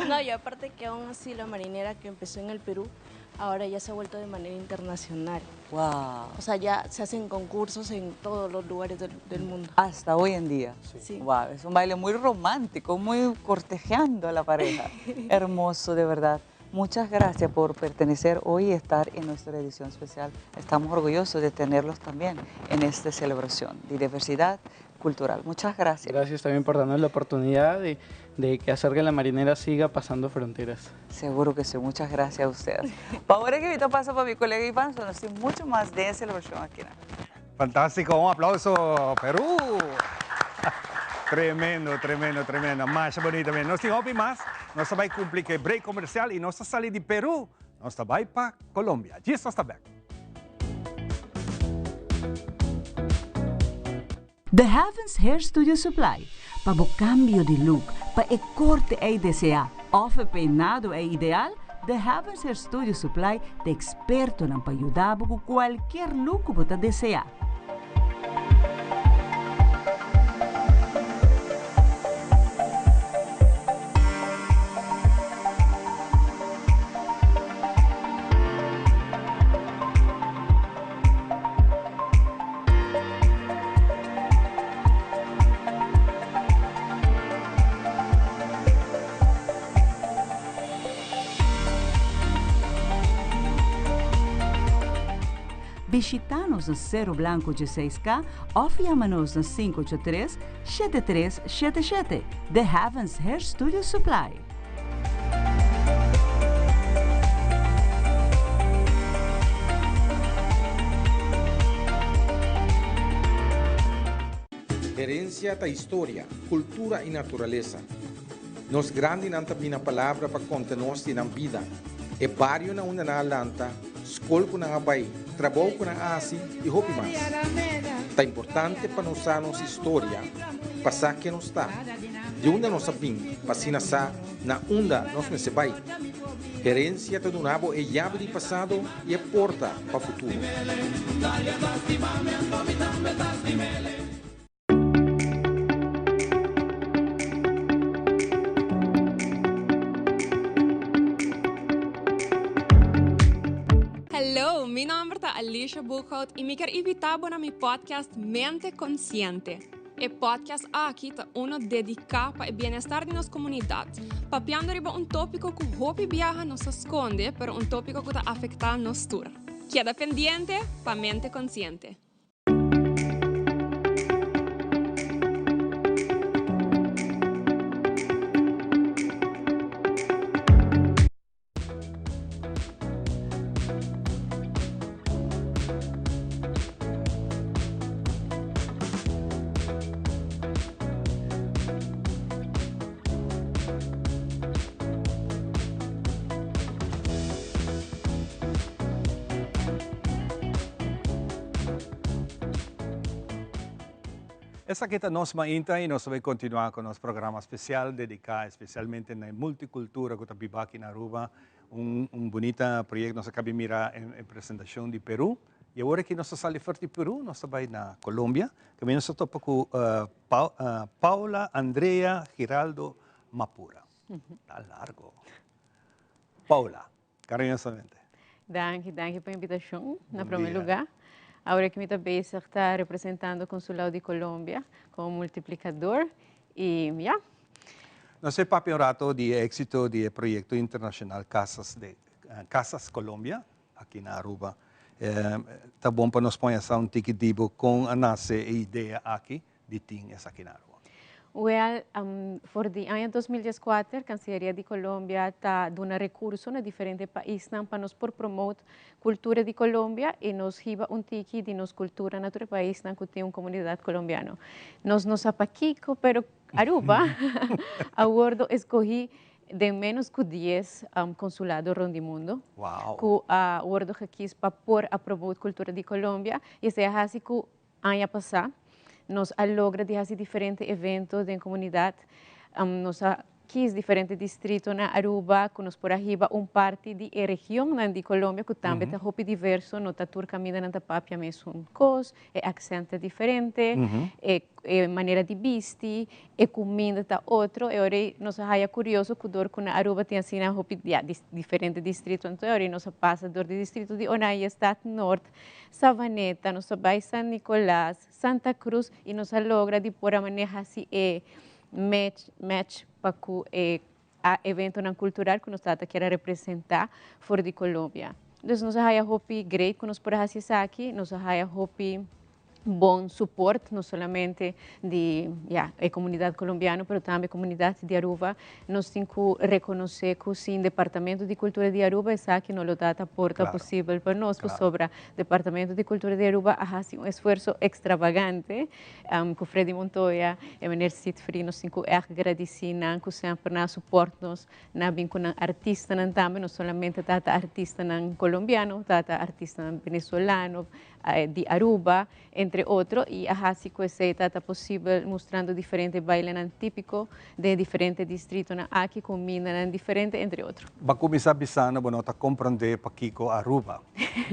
no, y aparte que aún así la marinera que empezó en el Perú, ahora ya se ha vuelto de manera internacional. Wow. O sea, ya se hacen concursos en todos los lugares del mundo. Hasta hoy en día. Sí. Wow, es un baile muy romántico, muy cortejeando a la pareja. Hermoso, de verdad. Muchas gracias por pertenecer hoy y estar en nuestra edición especial. Estamos orgullosos de tenerlos también en esta celebración de diversidad cultural. Muchas gracias. Gracias también por darnos la oportunidad de que hacer que la marinera siga pasando fronteras. Seguro que sí. Muchas gracias a ustedes. Ahora que ahorita paso para mi colega Iván, son así mucho más de celebración aquí. Fantástico. Un aplauso, Perú. Tremendo, tremendo, tremendo. Mas bonito también. Nos tin mas. Nos ta bay cumpli cu break comercial y nos ta sali di Peru. Nos ta bay pa Colombia. Ya ta back. The Heavens Hair Studio Supply. Pa e cambio di look, pa e corte ey desea, of e peinado ey ideal, The Heavens Hair Studio Supply ta experto pa yuda cu cualkier look cu bo desea. Bishita nos na Cero Blanco 16K of yama nos na 583 7377. The Heavens Hair Studio Supply. Herencia ta historia, cultura y naturalesa. Nos grandinan ta bini na palabra pa conta nos di nan bida. E bario na unda nan a lanta, scol cu nan a bay, trabou cu nan a haci y hopi mas. Ta importante pa nos sa nos historia, pa sa ken nos ta, di unda nos a bin, pa asina sa na unda nos mester bay. Herencia ta duna bo e yabi di pasado y e porta pa futuro. Hello, mi nomber ta Alicia Boekhout y mi kier invita bo na mi podcast Mente Consciente. E podcast aki ta uno dedica pa e bienestar di nos comunidad, papiando riba un topico cu hopi biaha nos ta sconde, pero un topico cu ta afecta nos tur. Keda pendiente pa Mente Consciente. Esaki ta Nos Mainta y nos ta bay continua cu nos programa especial dedica especialmente na multicultura cu ta biba aki na Aruba. Un bunita proyecto nos a caba di mira en presentacion di Peru. Y awor aki nos ta sali for di Peru, nos ta bay na Colombia. Caminda nos ta topa cu Paula Andrea Giraldo Mapura. Ta largo. Paula, cariñosamente. Danki, danki pa e invitacion, na prome lugar. Awor cu mi ta bezig ta representando Consulado di Colombia como multiplicador y ya. Nos a papia un rato di exito di e proyecto internacional Casas de Casas Colombia aki na Aruba. Ta bon pa nos pone un tiki di bo con a nace e idea aki di tin esaki na Aruba. Wel, for di aña 2014, Cancilleria di Colombia ta duna recurso na diferente paisnan pa nos por promote cultura di Colombia y nos hiba un tiki di nos cultura na tur e paisnan cu tin un comunidad colombiano. Nos no sa pakico, pero Aruba a wordo escogi den menos cu 10 consulado rond di mundo cu a wordo gekies pa por a promote cultura di Colombia y esey a haci cu aña pasa nos a logra di haci diferente evento den comunidad. Nos a kies diferente distrito na Aruba cu nos por a hiba un parti di e regionnan di Colombia cu tambe ta hopi diverso, no ta tur caminda nan ta papia mesun cos, e accent ta diferente, e manera di bisti, e cuminda ta otro. E ora ei nos a haya curioso cu dor cu na Aruba tin asina hopi, ya, diferente distrito, anto e ora ei nos a pasa dor di distrito di Oranjestad Noord, Savaneta, nos a bay San Nicolas, Santa Cruz y nos a logra di por a maneha haci e match, match pa cu e eventonan cultural cu nos tata kier a representa for di Colombia. Dus nos a haya hopi great cu nos por a haci esaki, nos a haya hopi bon support, no solamente di, ya, e comunidad colombiano, pero tambe comunidad di Aruba. Nos tin cu reconoce cu sin Departamento di Cultura di Aruba esaki no lo tata por ta posibel pa nos, pasobra Departamento di Cultura di Aruba a haci un esfuerzo extravagante cu Freddy Montoya y meneer Sietfried. Nos tin cu echt gradici nan cu semper nan a support nos, nan a bin cu nan artistanan tambe, no solamente tata artistanan colombiano, tata artistanan venezolano, di Aruba, entre otro, y a haci cu esey ta ta posibel mustrando diferente bailenan tipico den diferente distritonan aki, cumindanan diferente, entre otro. Bo a cuminsa bisando bo no ta comprende pakico Aruba.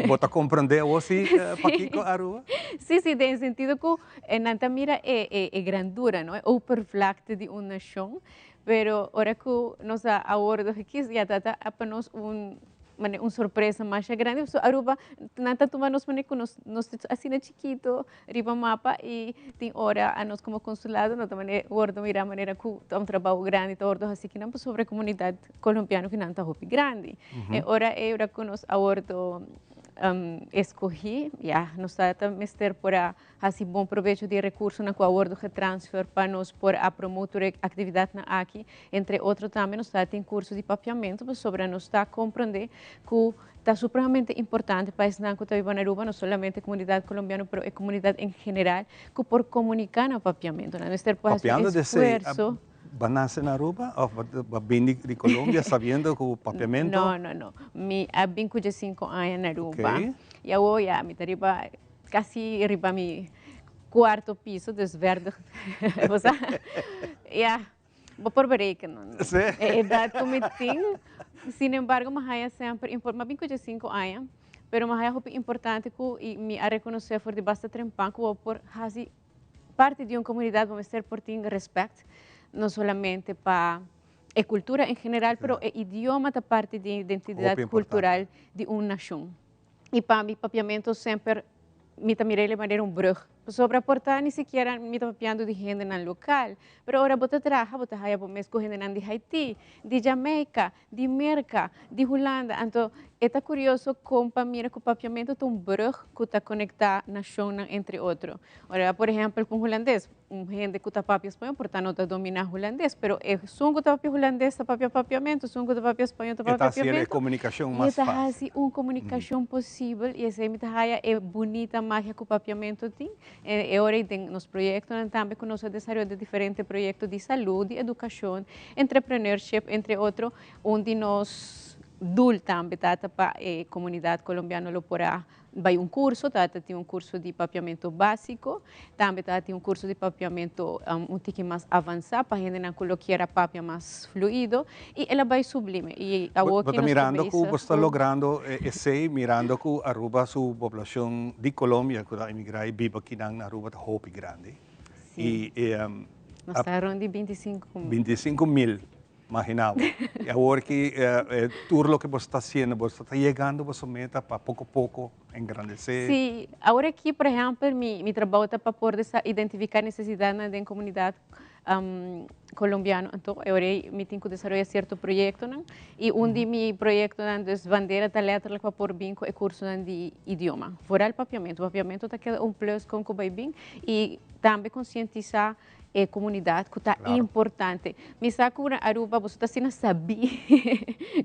Bo ta comprende awor si pakico Aruba? Si, si, den sentido cu nan ta mira e grandura, no, e oppervlakte di un nacion, pero ora cu nos a abordo aki ya ta ta pa nos un mane un sorpresa masha grandi pasobra Aruba nan ta tuma nos mane ku nos nos ta asina chikito riba mapa y tin ora a nos como consulado no ta mane wordo mira manera ku ta un trabou grandi ta wordo hasi kinan pasobra e comunidad colombiano kinan ta hopi grandi. E ora ey ora ku nos a wordo escogi ya nos ta ta mester por a Hasi bon probecho di e rekursonan ku a wòrdu getransfer pa nos por a promó tur e aktividatnan aki. Entre otro tambe nos ta tin kurso di papiamentu pasobra nos ta komprondé ku ta supremamente importante pa esnan ku ta biba na Aruba, no solamente e komunidat kolombiano pero e komunidat en general ku por komuniká na papiamentu. Nan mester por hasi un esfuerso. Ba nase na Aruba of ba bin di Colombia sabiendo ku papiamentu? No, no, no. Mi a bin ku diesinko aña na Aruba. I awor ya mi ta riba Casi riba mi cuarto piso, dus verder, bo sa, ya, bo por berekenen. Sí. E edad cu mi tin, sin embargo mi haya semper, mi a bin cu diescinco aña, pero mi haya hopi importante cu y mi a reconoce for di basta trempan cu bo por haci parti di un comunidad bo mester por tin respect, no solamente pa e cultura en general, pero e idioma ta parti di identidad cultural di un nacion. Y pa mi papiamento semper mi ta mira el manera un brug. Pasobra por ta ni sikiera mi ta papiando di hendenan local, pero ora bo ta traha bo ta haya bo mes cu hendenan di Haiti, di Jamaica, di Merca, di Hulanda. Anto e ta curioso con pa mira cu papiamento ta un brug cu ta conecta nacionnan entre otro. Ora por ehempel cu un hulandes, Un hende ku ta papia spañó por ta no ta dominá hulandes, pero esun ku ta papia hulandes ta papia papiamentu, esun ku ta papia spañó ta papia E ta hasi e papiamentu. komunikashon I e mas ta fásil. hasi un komunikashon posibel i esei mi ta haya e bunita magia ku papiamentu tin. E ora ei den nos proyektonan tambe ku nos a desaroyá den diferente proyekto di salú, di edukashon, entrepreneurship, entre otro, un di nos doel tambe ta ta pa e komunidat kolombiano lo por a Bai un curso, tabata tin un curso di papiamento basico, tambe tabata tin un curso di papiamento un tiki mas avansa pa hendenan cu lo kier a papia mas fluido y el a bai sublime y Bo awo ta ki nos ta mirando cu bezig bo sta cu. logrando esey, mirando cu Aruba su poblacion di Colombia cu ta emigra y biba akinan na Aruba ta hopi grandi. Si. Y Nos ta rond di 25 mil. 25 mil. Magina bo. Y awor ki tur loke bo sta haciendo, bo sta yegando boso meta pa poco poco engrandece. Sí, awor aki por ehempel mi mi trabou ta pa por identifica necesidadnan den comunidad. Colombiano anto e ora ei mi tin cu desaroya cierto proyectonan y un di mi proyectonan dus bandera ta letterlijk pa por bin cu e cursonan di idioma, vooral papiamento. Papiamento ta keda un plus con cu bay bin y tambe concientisa e comunidad cu ta importante. Mi sa cu na Aruba boso ta asina sabi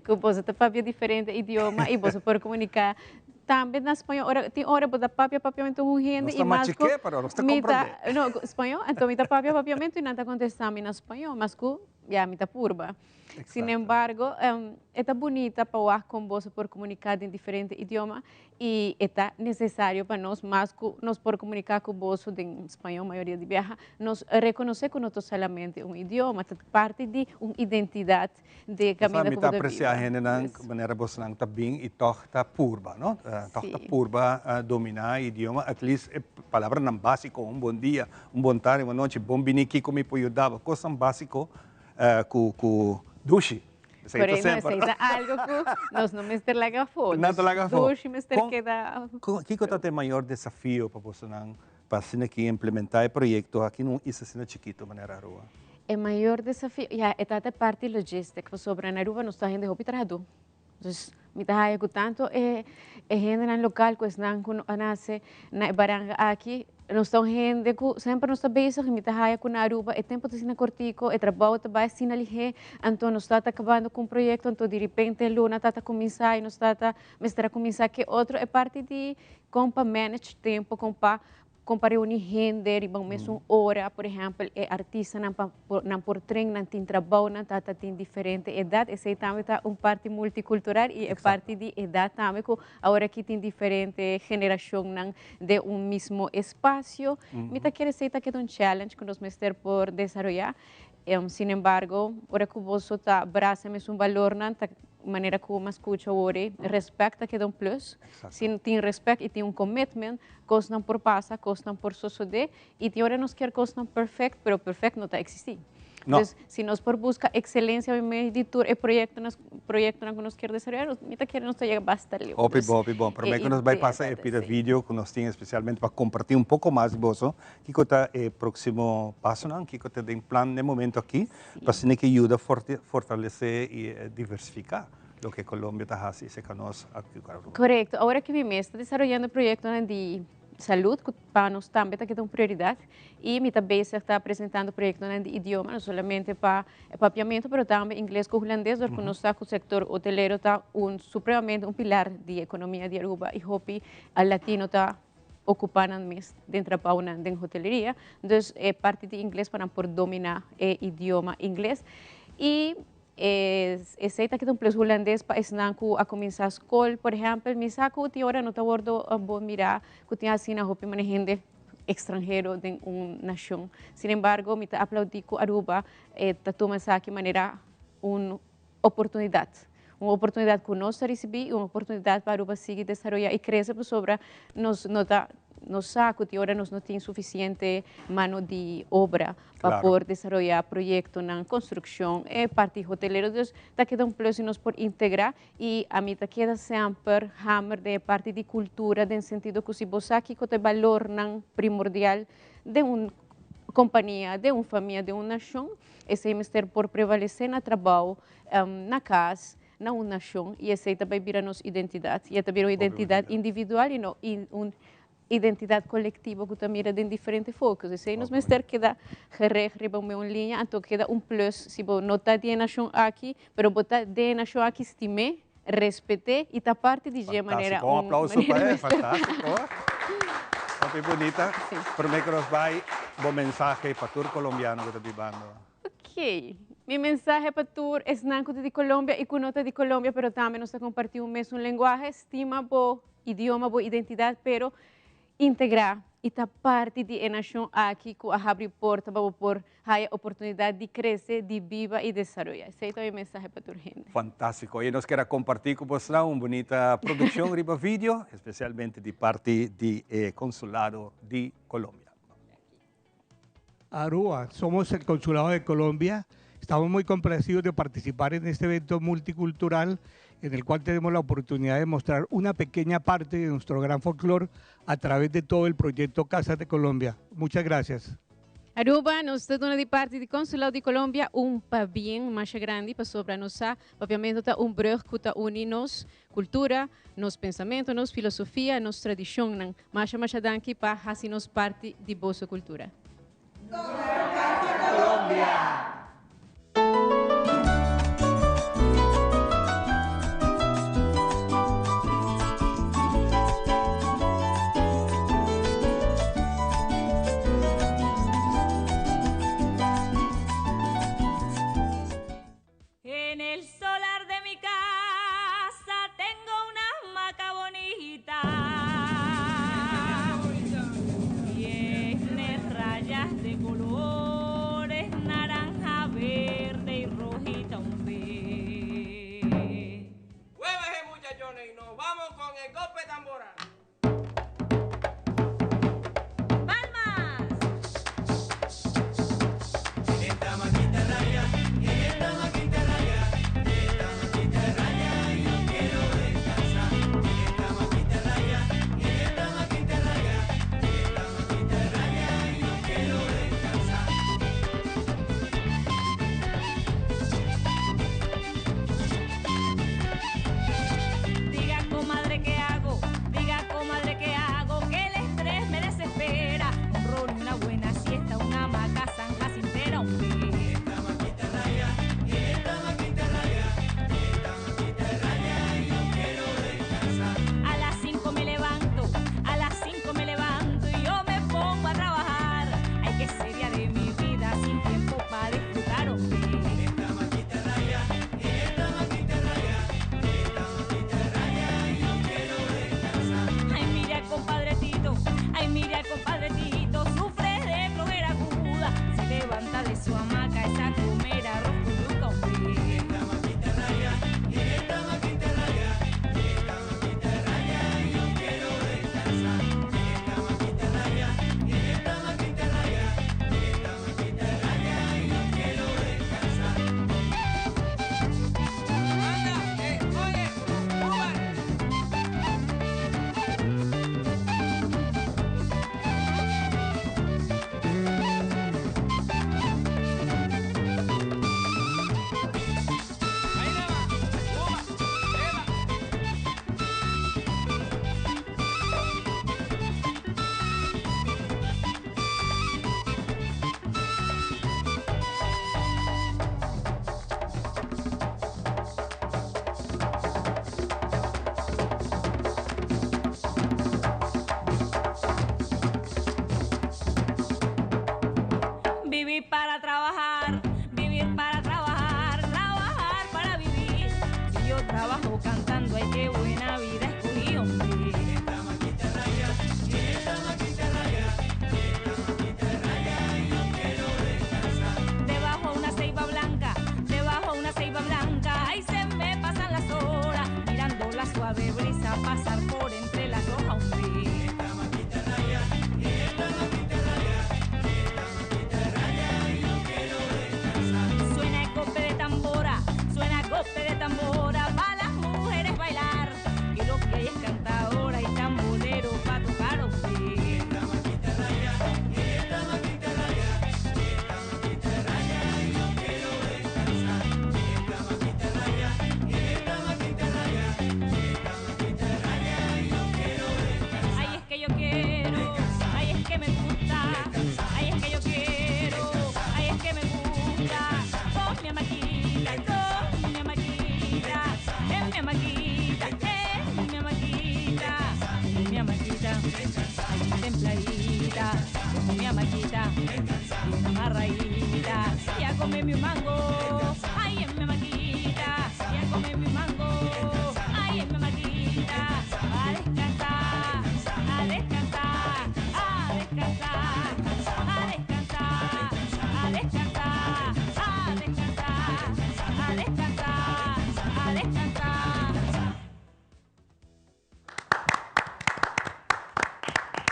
cu boso ta papia diferente idioma y boso por comunica Tambe na spañó, ora tin ora bo ta papia papiamentu ku un hende Nos i ta mas ku machiké, pero nos ta mi ta komprondé. no, ku spañó, anto mi ta papia papiamentu i nan ta kontestá mi na spañó, mas ku ya mi ta purba. Sin embargo, e ta bunita pa wak kon boso por komuniká den diferente idioma i e ta nesesario pa nos, mas ku nos por komuniká ku boso den spañó mayoria di biaha, nos rekonosé ku no ta solamente un idioma, ta parti di un identidat di Sa kaminda mi ku ta bo ta aprecia biba. hendenan Pues. manera bosnan ta bin y tog ta purba, no? Tog ta Sí. purba domina e idioma, at least e palabranan basico, un bon dia, un bon tardi, bon nochi, bon bini, kico mi por yuda bo, cosnan basico cu cu dushi. Esey ta Correcto, no, semper. esey ta algo cu nos no mester laga afo. No ta Nos laga afo. dushi mester Con keda. con kico ta e mayor desafio pa bosonan pa asina ki implementa e proyecto aki na un isla asina chikito manera Aruba? E mayor desafio, ya, e ta e parti logistic, pasobra na Aruba nos ta hende hopi trahadó. Dus mi ta haya ku tanto e e hendenan lokal ku esnan ku a nase na e baranga aki, nos ta un hende ku semper nos ta bezig i mi ta haya ku na Aruba e tempu ta asina kortiko, e trabou ta bai asina lihé, anto nos ta ta kabando ku un proyekto, anto diripente luna ta ta kuminsá i nos ta ta mester a kuminsá ke otro. E parti di kon pa manage tempu, kon pa Kon pa reuni hende riba un mesun ora, por ehèmpel e artistanan pa nan por tren, nan tin trabou, nan ta ta tin diferente edat, esei tambe ta un parti multikultural i e parti di edat tambe ku awor aki tin diferente generashonnan den un mismo espasio. Mi ta kere esei ta keda un challenge ku nos mester por desaroyá. Sinembargo, ora ku boso ta brasa mesun balornan, ta manera ku mi a skucha awor ei, respèt ta keda un plus. Si tin respèt i tin un commitment, kosnan por pasa, kosnan por sosodé, i tin ora nos kier kosnan perfèkt, pero perfèkt no ta eksistí. Dus, si nos por buska ekselensia meimei di tur e proyektonan, proyektonan ku nos kier desaroyá, mi ta kere nos ta yega basta leu. Hopi bon, hopi bon. Promé ku nos bai pasa e pida video ku nos tin espesialmente pa kompartí un poko mas di boso, Kiko ta e próksimo pasonan? Kiko ta den plan den momento aki pa asina ke yuda fortalesé i diversifiká loke Colombia ta hasi serka nos aki ku Aruba? Korekto. Awor aki mi mes ta desaroyando proyektonan di salud ku pa nos tambe ta keda un prioridat i mi ta bezig ta presentando proyektonan di idioma no solamente pa e papiamentu pero tambe ingles ku hulandes dor ku nos sa ku sektor hotelero ta un supremamente un pilar di ekonomia di Aruba i hopi latino ta ocupa nan mes den trabounan den hoteleria, dus e parti di ingles pa nan por domina e idioma ingles y esey ta kita un plus hulandes pa esnan cu a cuminsa scol, por ehempel mi sa cu tin ora no ta wordo bon mira cu tin asina hopi mane hende extranhero den un nacion, sin embargo mi ta aplaudi cu Aruba ta tuma esaki manera un oportunidad. Un oportunidad cu nos ta ricibi y un oportunidad pa Aruba sigui desaroya y crece pasobra nos no ta, nos sa cu tin ora nos no tin suficiente mano di obra pa por desaroya proyectonan, construccion, e parti hotelero. Dus ta keda un plus si nos por integra y ami ta keda semper hamer den e parti di cultura den sentido cu si bo sa kico ta e balornan primordial den un compania, den un famia, den un nacion, Esei mester por prevalesé na trabou, na kas, na un nashon, i esei ta bai bira nos identidat. I e ta bira un identidat individual i no un identidat kolektivo ku ta mira den diferente fokus. Esei nos mester keda gereg riba un meun liña, anto keda un plus si bo no ta di e nashon aki, pero bo ta den e nashon aki, stim'é, respet'é i ta parti di dje manera Fantástiko, un aplauso pa e, fantástiko. Hopi bunita. Promé ku nos bai, bo mensahe pa tur kolombiano ku ta bibando. Ok, mi mensahe pa tur esnan ku ta di Colombia i ku no ta di Colombia pero tambe nos ta kompartí un mesun lenguahe, stima bo idioma, bo identidat, pero Integrá i ta parti di e nashon aki ku a habri porta pa bo por haya oportunidat di krese, di biba i desaroyá. Esei ta mi mensahe pa tur hende. Fantástiko. I nos kier a kompartí ku bosnan un bunita produkshon riba video, espesialmente di parti di e Konsulado di Colombia. Aruba, somos el Consulado de Colombia. Estamos muy complacidos de participar en este evento multicultural en el cual tenemos la oportunidad de mostrar una pequeña parte de nuestro gran folclore a través de todo el proyecto Casas de Colombia. Muchas gracias. Aruba, nos ta duna di parti di Consulado di Colombia un pabien masha grandi pasobra nos sa papiamento ta un brug cu ta uni nos cultura, nos pensamento, nos filosofia, nos tradicionnan. Masha masha danki pa haci nos parti di boso cultura. Colombia! En el solar de mi casa tengo una hamaca bonita. Tiene rayas de colores naranja, verde y rojita un pe. Muévese muchachones y nos vamos con el golpe tambora.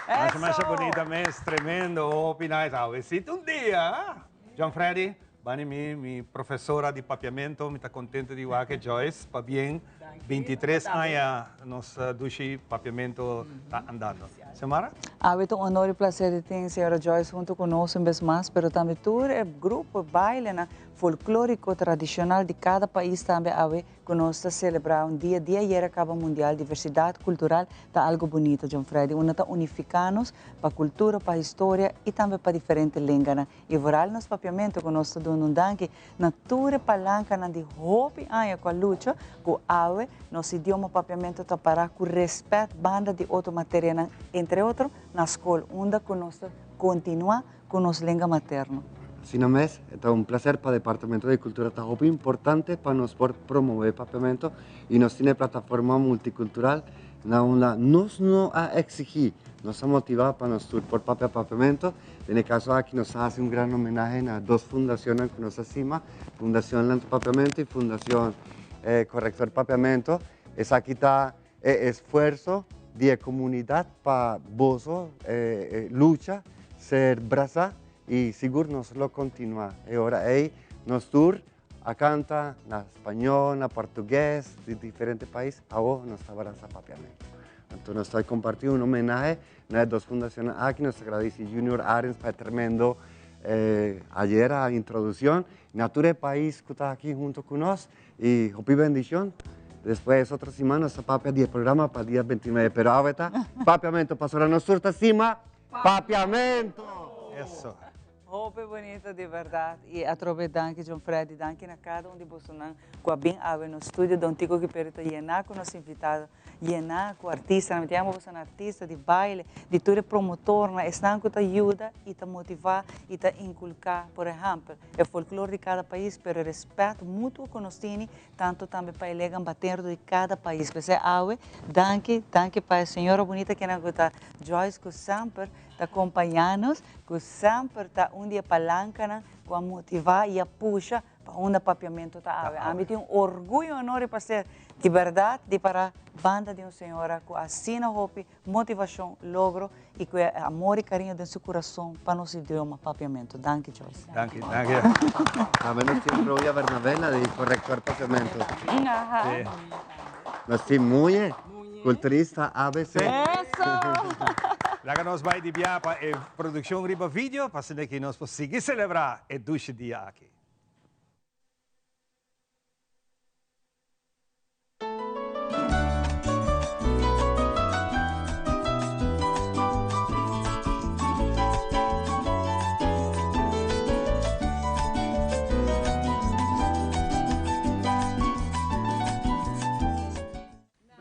Masha masha bunita mes, tremendo, hopi nice. Awesito un dia. John Freddy, bani mi, mi profesora di papiamento, mi ta contento di wak Joyce, pabien. 23 aña nos dushi Papiamento ta andando. Xiomara? Awe ta un honor y placer di tin señora Joyce hunto cu nos un bes mas, pero tambe tur e grupo, bailenan folklorico tradicional di cada pais tambe awe Cu nos ta celebra un dia, dia ayera caba mundial diversidad cultural ta algo bunito John Freddy, unda ta unifica nos pa cultura, pa historia y tambe pa diferente lenganan. Y vooral nos papiamento cu nos ta duna un danki na tur e palancanan di hopi aña cu a lucha cu awe nos idioma papiamento ta para cu respet banda di otro materianan entre otro na scol unda cu nos ta continua cu nos lenga materno. Asina mes, e ta un placer pa Departamento di Cultura ta hopi importante pa nos por promove Papiamento y nos tin e plataforma multicultural na unda nos no a exigi, nos a motiva pa nos tur por papia Papiamento. Den e caso aki nos a haci un gran homenahe na dos fundacionnan cu nos a sima, Fundacion Lanta Papiamento y Fundacion Corrector Papiamento. Esaki ta E esfuerso di e comunidad pa boso lucha ser brasa y sigur nos lo continua. E ora ey nos tur a canta na spañol, na portugues, di diferente pais, awo nos ta brasa papiamento. Anto nos ta comparti un homenahe na e dos fundacionnan aki. Nos ta gradeci Junior Arends pa e tremendo ayera introduccion. Na tur e pais cu ta aki hunto cu nos. Y hopi bendicion. Despues otro siman nos ta papia di e programa pa dia 29. Pero awe ta Papiamento. Pasobra nos tur ta stima Papiamento! Eso. Hopi bonito di berdad y atrobe danki John Freddy, danki na cada un di bosonan cu a bin awe nos studio Don Tico Kiperu ta yena cu nos invitado. Yená ku artistanan, mi ta yama boso artista di baile, di tur e promotornan, esnan ku ta yuda i ta motivá i ta inkulká, por ehèmpel, e folklor di kada pais, pero e rèspèt mutuo ku nos tini, tantu tambe pa e legan baterdo di kada pais. P'esei awe, danki, danki pa e señora bunita kinan ku ta Joyce ku semper ta kompañá nos, ku semper ta un di e palankanan ku a motivá i a pusha Pa unda papiamento ta awe. Ami tin un orguyo honor i placer di berdad di para banda di un señora cu asina hopi motivacion, logro y cu e amor y cariño den su curason pa nos idioma papiamento. Danki Joyce. Danki, danki. Tambe nos tin Roya Bernabela di Corrector Papiamento. Aha. Nos tin Muñe, culturista ABC. Eso! Laga nos bai di bia pa e produccion riba video pa asina ki nos por sigui celebra e dushi dia aki.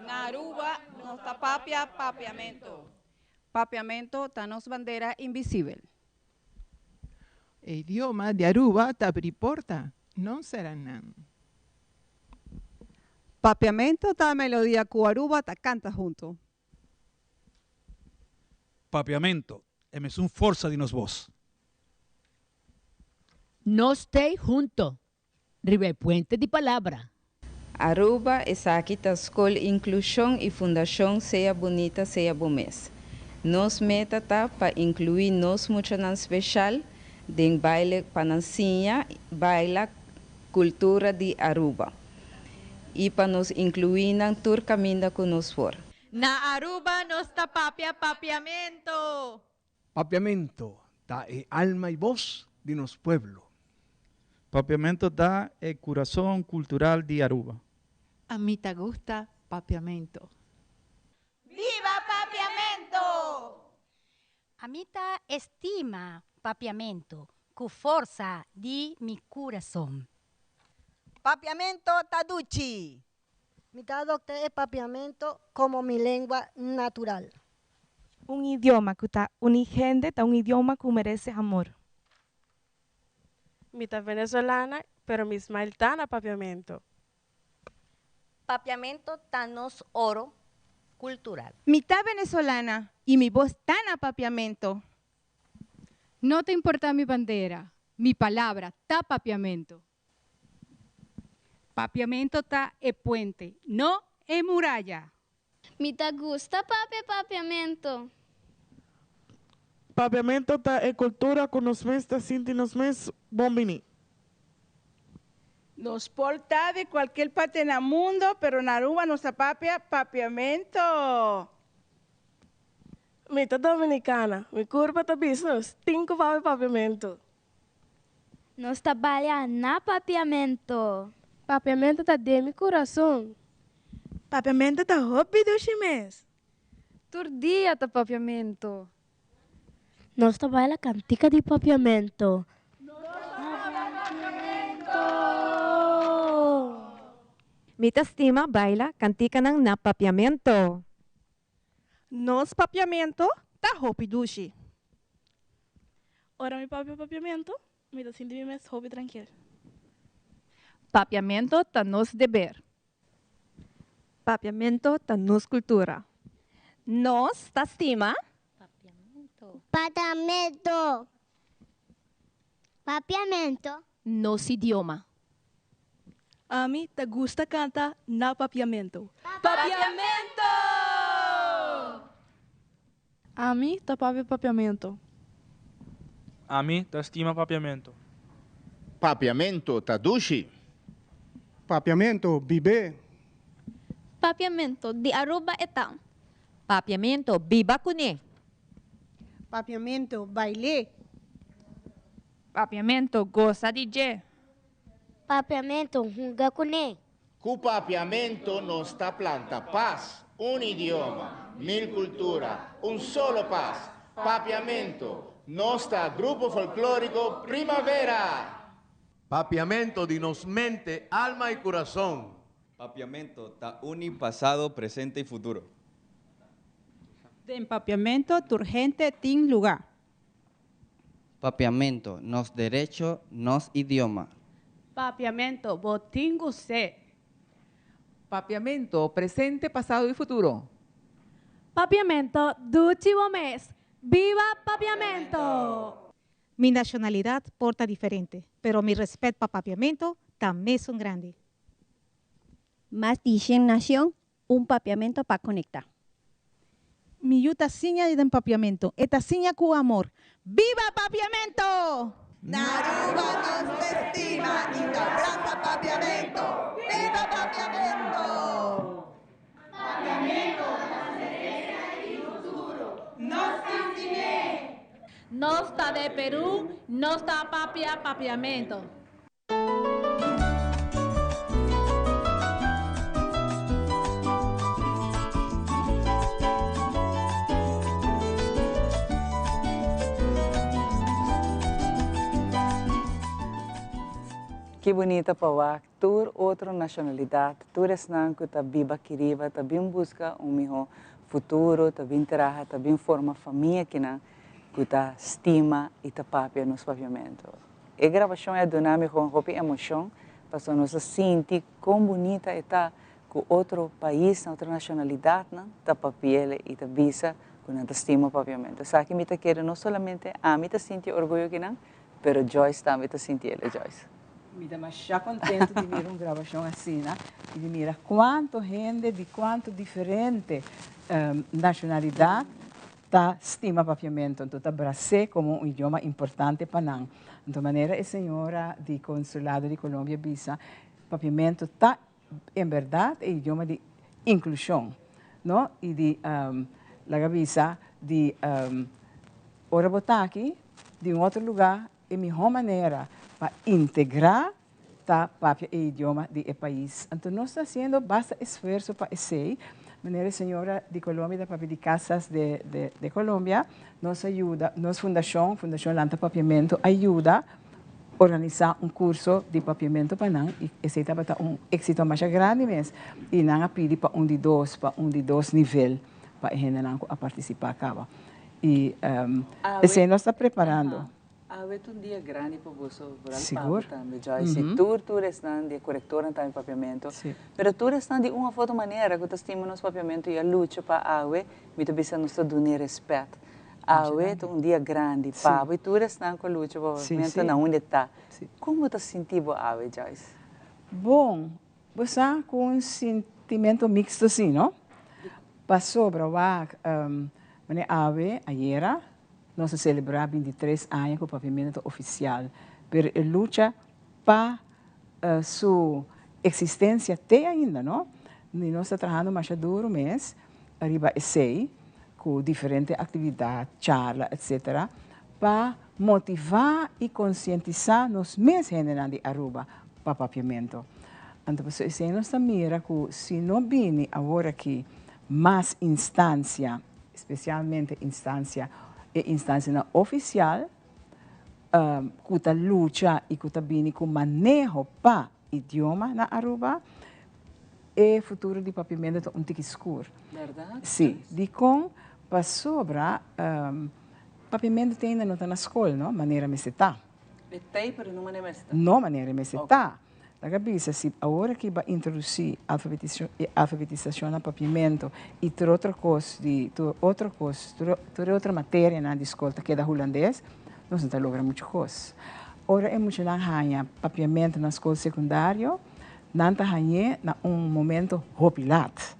Na Aruba nos ta papia Papiamento. Papiamento ta nos bandera invisibel. E idioma di Aruba ta abri porta, no sera nan. Papiamento ta melodia cu Aruba ta canta hunto. Papiamento e mesun forsa di nos bos. Nos t'ey hunto riba e puente di palabra. Aruba, esaki ta Skol Inklushon i Fundashon Sea Bunita Sea Bo Mes. Nos meta ta pa inkluí nos muchanan speshal den baile pa nan siña baila kultura di Aruba i pa nos inkluí nan tur kaminda ku nos por. Na Aruba nos ta papia papiamento! Papiamento ta e alma y voz di nos pueblo. Papiamento ta e curason cultural di Aruba. Ami ta gusta Papiamento. Viva Papiamento! Ami ta estima Papiamento cu forsa di mi curason. Papiamento ta duchi! Mi ta adopta e Papiamento como mi lengua natural. Un idioma cu ta uni hende ta un idioma cu merece amor. Mi ta venezolana, pero mi smile ta na Papiamento. Papiamento ta nos oro cultural. Mi ta venezolana y mi voz ta na Papiamento. No ta importa mi bandera, mi palabra ta Papiamento. Papiamento ta e puente, no e muraya. Mi ta gusta papia Papiamento. Papiamento ta e cultura cu nos mes ta sinti nos mes bon bini. Nos por ta di cualkier parte na mundo, pero na Aruba nos ta papia Papiamento. Mi ta Dominicana, mi curpa ta bisa nos tin cu papia Papiamento. Nos ta balia na Papiamento. Papiamento ta den mi curason. Papiamento ta hopi dushi mes. Tur dia ta Papiamento. Nos ta baila cantica di Papiamento. Nos ta baila Papiamento! Mi ta stima baila canticanan na Papiamento. Nos Papiamento ta hopi dushi. Ora mi papia Papiamento, mi ta sinti mi mes hopi tranquil. Papiamento ta nos deber. Papiamento ta nos cultura. Nos ta stima. Papiamento. Papiamento. Nos idioma. Ami ta gusta canta na Papiamento. Papiamento! Ami ta papia Papiamento. Ami ta stima Papiamento. Papiamento ta dushi. Papiamento, bib'é! Papiamento, di Aruba e ta. Papiamento, biba kuné! Papiamento, bail'é! Papiamento, gosa di dje! Papiamento, hunga kuné! Ku papiamento nos ta planta pas, un idioma, mil cultura, un solo pas, Papiamento, nos ta Grupo Folklorico Primavera! Papiamento di nos mente, alma y curason. Papiamento ta uni pasado, presente y futuro. Den Papiamento tur hende tin luga. Papiamento, nos derecho, nos idioma. Papiamento, bo tin gust'é. Papiamento, presente, pasado y futuro. Papiamento, duchi bo mes. Biba Papiamento! Mi nacionalidad por ta diferente, pero mi respet pa Papiamento ta mesun grandi. Mas di shen nacion, un Papiamento pa conecta. Mi yu ta siña di den Papiamento. E ta siña cu amor. Biba Papiamento! Na Aruba nos ta estima y ta brasa Papiamento. Biba Papiamento! Papiamento ta sperensia y futuro. Nos ta stim'é! Nos ta de Peru, nos ta papia Papiamento. Ki bunita pa wak tur otro nacionalidad, tur esnan cu ta biba aki riba ta bin busca un miho futuro, ta bin traha, ta bin forma famia kinan cu ta stima y ta papia nos papiamento. E grabashon a duna mi gewoon hopi emoshon, pasobra nos a sinti kon bunita e ta ku otro paisnan, otro nashonalidatnan ta papi'el i ta bisa ku nan ta stima papiamentu. Esaki mi ta kere no solamente ami ta sinti orguyo ki nan, pero Joyce tambe ta sinti el. Joyce. Mi ta masha kontentu di mira un grabashon asina i di mira kuantu hende di kuantu diferente nashonalidat ta stima papiamento, anto ta bras'é komo un idioma importante pa nan. Anto manera e señora di Consulado di Colombia bisa, papiamento ta en berdad e idioma di inklushon, no? I di, laga bisa, di ora bo ta aki di un otro lugá, e mihó manera pa integrá ta papia e idioma di e pais. Anto nos ta haciendo basta esfuerzo pa esey. Manera e señora di Colombia ta papia di Casas de de Colombia, nos a yuda, nos fundacion, Fundacion Lanta Papiamento, a yuda organisa un curso di papiamento pa nan y esey tabata un exito masha grandi mes y nan a pidi pa un di dos, pa un di dos nivel pa e hendenan cu a participa caba. Y esey nos ta preparando. Awe ta un dia grandi pa boso, vooral pa bo tambe, Joyce. Y tur, tur esnan di e corectornan tambe papiamento. Pero tur esnan di un of otro manera cu ta stima nos papiamento y a lucha pa awe, mi ta bisa nos ta dun'e respet. Awe ta un dia grandi pa bo y tur esnan cu a lucha pa papiamento na unda e ta. Con bo ta sinti bo awe, Joyce? Bon, bo sa cu un sintimento mixto si, no? Pasobra wak, manera awe, ayera, Nos a selebrá bintitres aña ku papiamentu ta ofisial, pero e lucha pa Su existencia te ainda no, y nos ta trahando masha duro mes riba esey cu diferente actividad, charla etc. Pa motiva y concientisa nos mes hendenan di Aruba pa Papiamento. Anto pasobra esey nos ta mira cu si no bini awor aki mas instancia, especialmente instancia e instancianan oficial, cu ta lucha y cu ta bini cu maneho pa idioma na Aruba, e futuro di Papiamento ta un tiki scur. Berdad? Si. Dicon? Pasobra Papiamento te ainda no ta na scol, no, manera mester ta. E t'ey pero no manera mester ta. No manera mester ta. Laga bisa si awor aki bo a introduci alfabetisacion na Papiamento y tur otro cos di tur otro cos tur e otro materianan di scol ta keda Hulandes, nos no ta logra mucho cos. Ora e muchanan haña Papiamento na scol secundario, nan ta hañ'é na un momento hopi lat.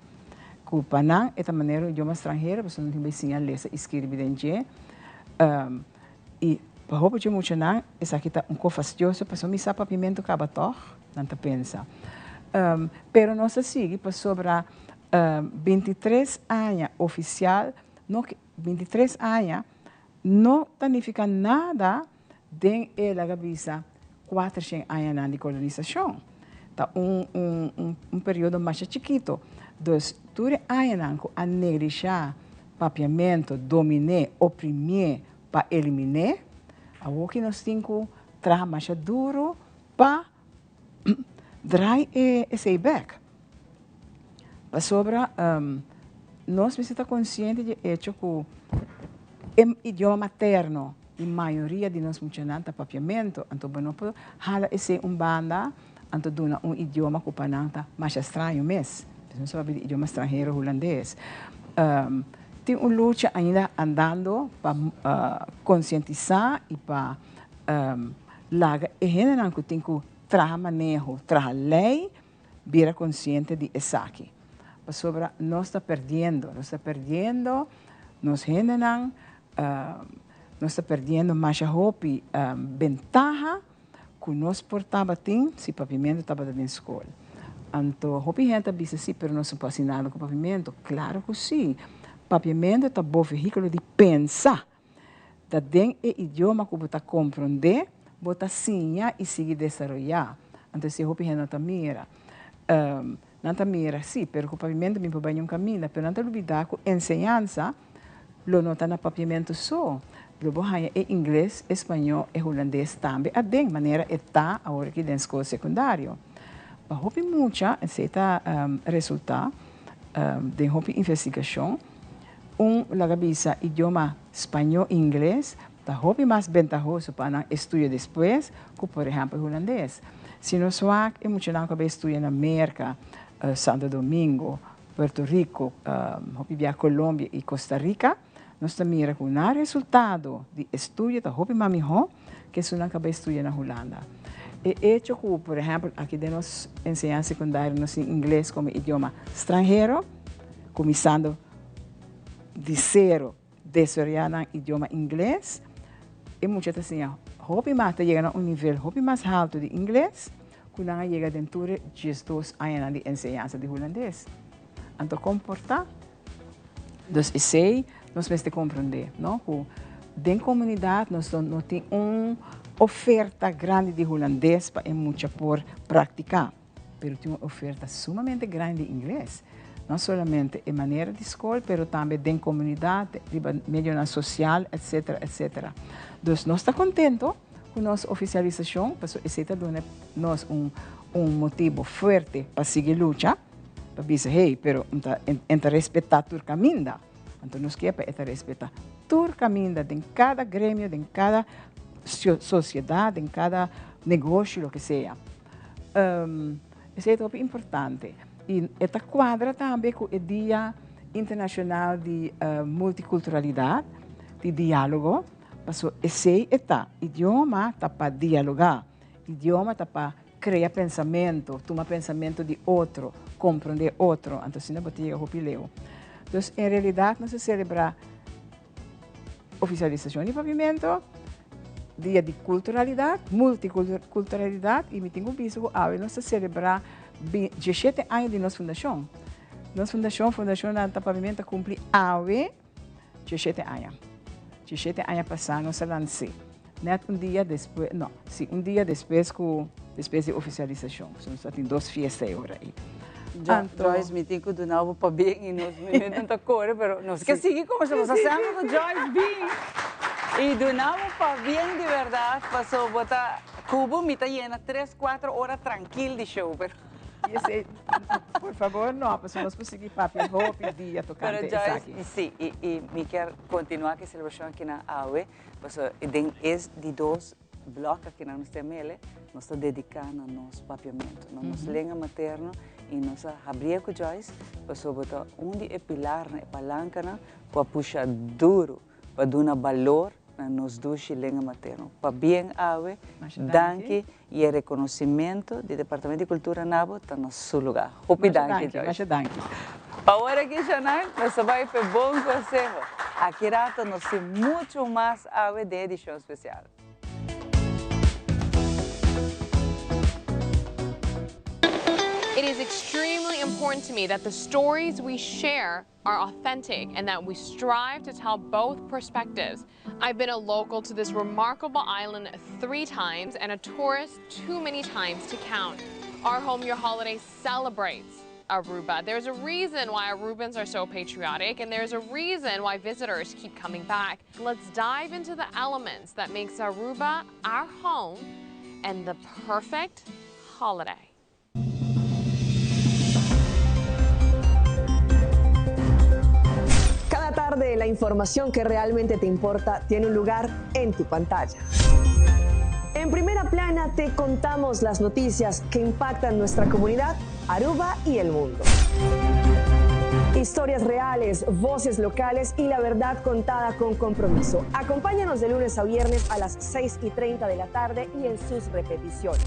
Cu pa nan e ta manera un idioma stranhero pasobra nan tin bay siña lesa y skirbi den dje. I pa hopi dje muchanan esaki ta un ko fastioso pasobra mi sa papiamentu kaba tòg, nan ta pensa. Pero nos a sigui pasobra 23 aña ofisial no 23 aña no ta nifiká nada den e laga bisa 400 añanan di kolonisashon. Ta un un un periodo masha chikito. Dus tur e añanan ku a neglishá Papiamento, dominé, oprimié pa eliminé. Awoki nos tin ku traha masha duru pa drai e esei bèk. Pasobra nos mester ta konsiente di e echo ku e idioma materno di mayoria di nos muchanan ta papiamento, anto bo no por hala esei un banda anto duna un idioma ku pa nan ta masha straño mes. Nos a papia di idioma stranhero hulandes. Tin un lucha ainda andando pa konsientisá i pa laga e hendenan ku tin ku traha maneho, traha lei, bira konsiente di esaki. Pasobra nos ta perdiendo, nos ta perdiendo nos hendenan, nos ta perdiendo masha hopi bentaha ku nos por tabatin si papiamentu tabata den skol. Anto hopi hende ta bisa si, pero nos no por hasi nada ku papiamentu. Klaro ku si. Papiamentu ta bo vehíkulo di pensa. Ta den e idioma ku bo ta komprondé, bo ta siña i sigui desaroyá. Anto esei hopi hende no ta mira. Nan ta mira, si, pero ku papiamentu mi por bai ñun kaminda. Pero nan ta lubidá ku enseñansa lo no ta na papiamentu so. Lo bo haña e ingles, e spañó, e hulandes tambe aden, manera e ta awor aki den skol sekundario. Pa hopi mucha, esei ta resultá den hopi investigashon, un laga bisa idioma spañó i ingles ta hopi mas bentahoso pa nan estudia despues ku por ehèmpel hulandes. Si nos wak e muchanan ku a bai studia na Merka, Santo Domingo, Puerto Rico, hopi bia Colombia i Costa Rica, nos ta mira ku nan resultado di estudio ta hopi mas mihó ku esunnan ku a bai studia na Hulanda. E echo ku, por ehèmpel, aki den nos enseñansa sekundario nos tin ingles komo idioma stranhero, kuminsando di sero desaroyá nan idioma ingles, e mucha ta siña hopi mas, ta yega na un nivel hopi mas haltu di ingles ku nan a yega den tur e 12 añanan di enseñansa di hulandes. Anto kon por ta? Dus esei nos mester komprondé, no? Ku den komunidat nos no tin un oferta grandi di hulandes pa e mucha por praktiká. Pero tin un oferta sumamente grandi di ingles. No solamente e manera di skol, pero tambe den komunidat, riba medionan sosial, etcetera, etcetera. Dus nos ta kontento ku nos ofisialisashon, pasobra esei ta duna nos un un motibu fuerte pa sigui lucha, pa bisa, hey, pero N ta N ta respetá tur kaminda. Anto nos ke pa e ta respetá tur kaminda, den kada gremio, den kada sosiedat, den kada negoshi, loke sea. Esei ta hopi importante i e ta kuadra tambe ku e Dia Internashonal di Multikulturalidat, di diálogo, pasobra esei e ta, idioma ta pa dialogá, idioma ta pa krea pensamentu, tuma pensamentu di otro, komprondé otro, anto asina bo ta yega hopi leu. Dus en realidat nos a selebrá ofisialisashon di papiamentu. Dia di Culturalidad, Multiculturalidad y mi tin cu bisa cu awe nos ta celebra dieshete aña di nos fundacion. Nos fundacion, Fundacion Anta Pavimento ta cumpli awe dieshete aña. Dieshete aña pasa nos a lans'é. Net un dia despues, no, si, un dia despues cu, despues di oficialisacion. So nos ta tin dos fiesta e ora ei. Anto. Joyce, mi tin cu duna bo pabien y nos minutonan ta core, pero nos ke sigui conversa. Nos a samba cu Joyce bin y duna bo pabien di berdad, paso bo ta cu bo mi ta yena tres, cuatro ora trankil di show, pero. Y esey, por favor no, pasobra nos por sigui papia hopi dia tocante esaki. Pero Joyce, si, y mi kier continua cu e celebracion akinan awe, pasobra den es di dos blòk akinan nos ta mele, nos ta dediká na nos papiamentu, na nos lenga materno i nos a habrié ku Joyce pasobra bo ta un di e pilarnan, e palankanan ku a pusha duru pa duna balor na nos dushi lenga materno. Pabien awe, danki i e rekonosimentu di Departamento di Kultura na bo ta na su lugá. Hopi danki Joyce. Masha danki. Pa ora aki Shannon, nos ta bai p'e bon konseho. Aki rato nos tin muchu mas awe den edishon spesial. It is extremely important to me that the stories we share are authentic and that we strive to tell both perspectives. I've been a local to this remarkable island three times and a tourist too many times to count. Our Home Your Holiday celebrates Aruba. There's a reason why Arubans are so patriotic and there's a reason why visitors keep coming back. Let's dive into the elements that makes Aruba our home and the perfect holiday. Cada tarde la información que realmente te importa tiene un lugar en tu pantalla. En primera plana te contamos las noticias que impactan nuestra comunidad, Aruba y el mundo. Historias reales, voces locales y la verdad contada con compromiso. Acompáñanos de lunes a viernes a las 6 y 30 de la tarde y en sus repeticiones.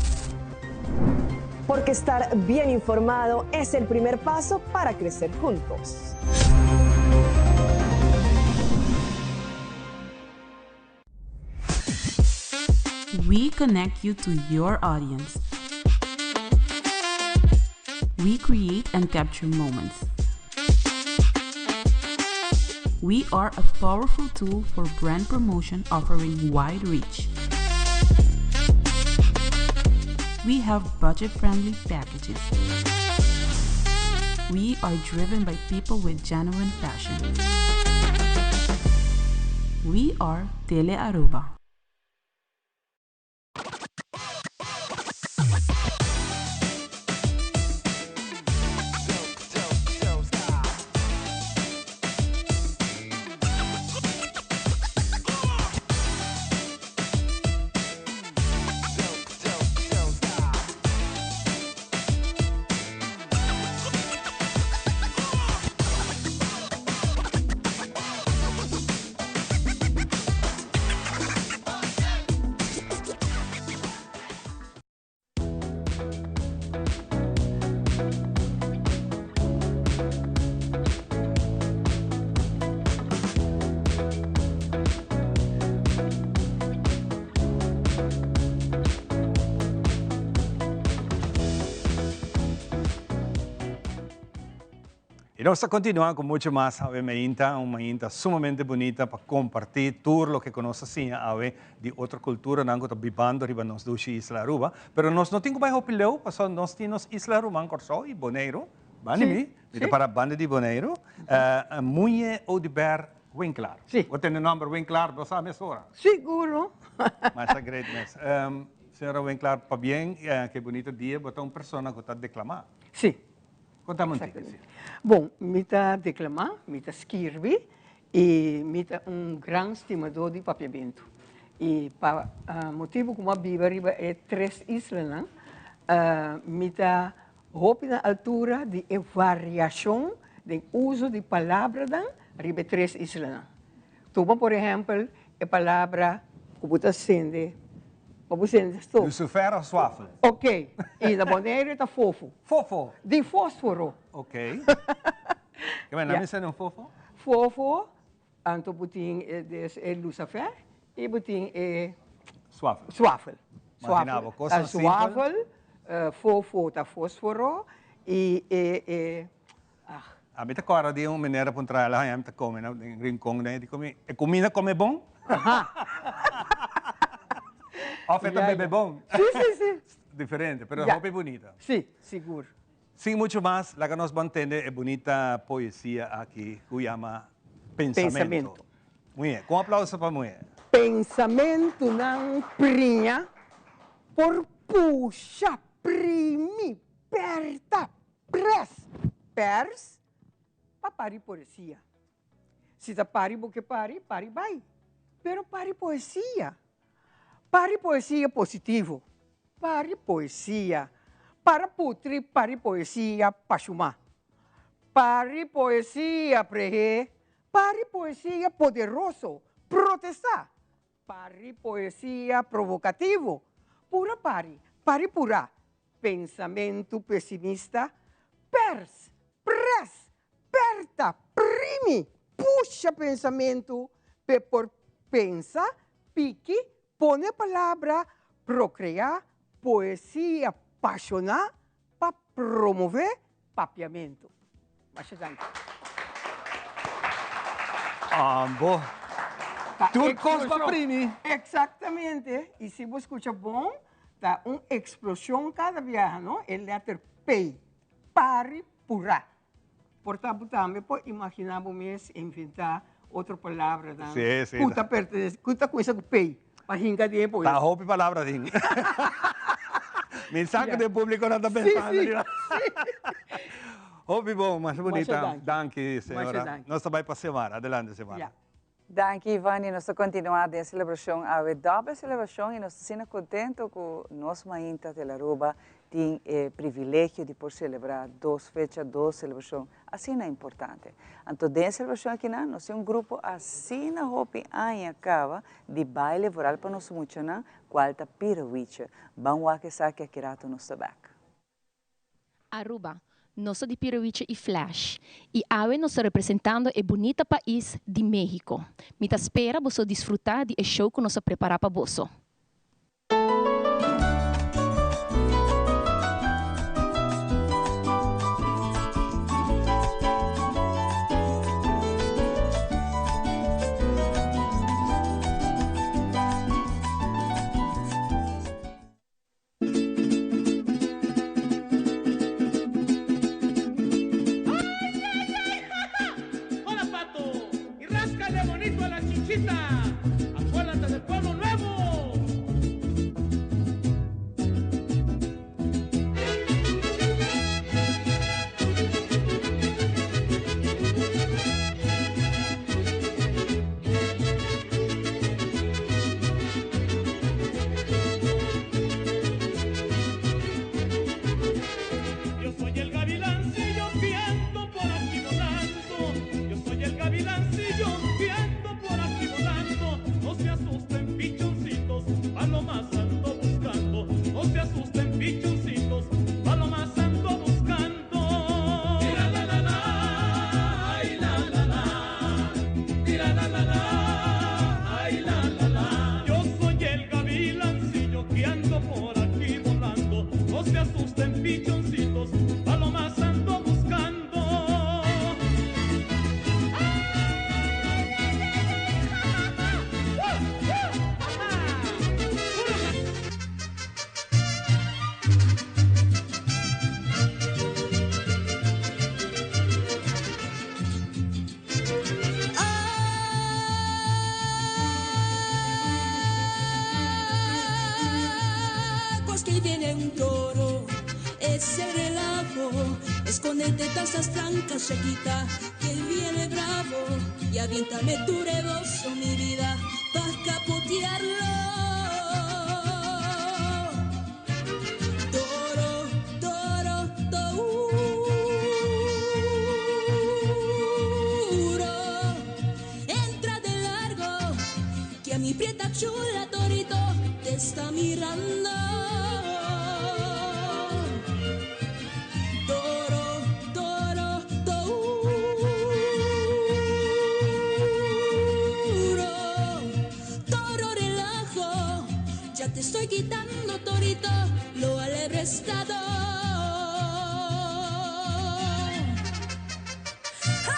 Porque estar bien informado es el primer paso para crecer juntos. We connect you to your audience. We create and capture moments. We are a powerful tool for brand promotion offering wide reach. We have budget-friendly packages. We are driven by people with genuine passion. We are Tele Aruba. Y nos ta continua cu mucho mas awe mainta, un mainta sumamente bunita pa comparti tur loke cu nos a siña awe di otro culturanan cu ta bibando riba nos dushi isla Aruba. Pero nos no tin cu bay hopi leu pasobra nos tin nos isla ruman Corsou y Boneiru. Banda di mi, mi ta para banda di Boneiru. Muñe Oduber Winklaar. Bo tende nomber Winklaar, bo sa mesora. Seguro. Masha great mes. Señora Winklaar, pabien ke bunita dia, bo ta un persona cu ta declama. Si. Contame un tiki, si. Bon, mi ta declama, mi ta skirbi y mi ta un gran stimador di Papiamento. Y pa motibo cu mi a biba riba e tres islanan, mi ta hopi na altura di e variacion den uso di palabranan riba e tres islanan. Tuma por ehempel e palabra ku bo ta sende, pa bo sende stof. Lucifer of swafel? Ok, i na Boneiru e ta fofo. Fofo? Di fosforo. Ok. Ke men, nan mi sende un fofo? Fofo, anto bo tin e des e lucifer i bo tin e. Swafel. Swafel. Imagina bo, cosnan simpel. Swafel, fofo ta fosforo y e e ah. Ami ta corda di un meneer a puntra el, ami ta come na den rincon den, e di cu mi, e cuminda come bon? Of e ta bebe bon? Si, si, si. Diferente, pero hopi bunita. Si, sigur. Sin mucho mas, laga nos ban tende e bunita poesia aki cu yama Pensamento. Pensamento. Muhé, cu un aplauso pa muhé. Pensamentunan priña por pusha, primi, perta, pres, pers, pa pari poesia. Si ta pari bo ke pari, pari bai. Pero pari poesia. Pari poesia positivo. Pari poesia. Para putri, pari poesia pashumá. Pari poesia prehé. Pari poesia poderoso. Protestá. Pari poesia provokativo. Pura pari, pari purá. Pensamentu pesimista. Pers, pres, perta, primi, pusha pensamentu p'e por pensa, piki, pone palabra, prokreá, poesia pashoná pa promové papiamentu. Masha danki. Ambo. Tur kos pa primi. Eksaktamente. I si bo skucha bon, ta un eksploshon kada biaha, no? E lèter P. Pari purá. Por ta bo tambe por imaginá bo mes inventá otro palabranan ku ta pertenese, ku ta kuminsá ku P pa hinka den e poesia. Ta hopi palabra tin. Mi sa ku den públiko nan ta pensando riba. Hopi bon, masha bunita. Danki señora. Nos ta bai pa Xiomara. Adelante Xiomara. Danki Ivan y nos ta continua den celebracion awe doble celebracion y nos ta asina contento cu nos mainta tel Aruba tin e privilegio di por celebra dos fecha dos celebracion asina importante. Anto den e celebracion akinan nos tin un grupo asina hopi aña caba di baile vooral pa nos muchanan cual ta Pirawiche. Ban wak esaki aki rato nos ta bek. Aruba, Nos ta di Pirowiche y Flash y awe nos ta representando e bunita pais di Mexico. Mi ta spera boso disfruta di e show cu nos a prepara pa boso. Hola pato y ráscale bonito a la chichita. Acuérdate del pueblo nuevo. Yo soy el gavilancillo que ando por aquí volando. Yo soy el gavilancillo que ando por aquí volando. No se asusten, pichoncitos, palomas ando buscando. No se asusten, pichoncitos, palomas ando buscando. Tira la la la, ay la la la. Tira la la la, ay la la la. Yo soy el gavilancillo que ando por aquí volando. No se asusten, pichoncitos, palomas ando buscando. Aguas que viene un toro, ese relajo, escóndete tazas blancas, chiquita, que viene bravo, y aviéntame tu rebozo, mi vida, pa' capotearlo. Toro, toro, toro, entra de largo, que a mi prieta chula, torito, te está mirando. Toro, toro, toro, toro relajo, quitando, torito, lo alebrestado.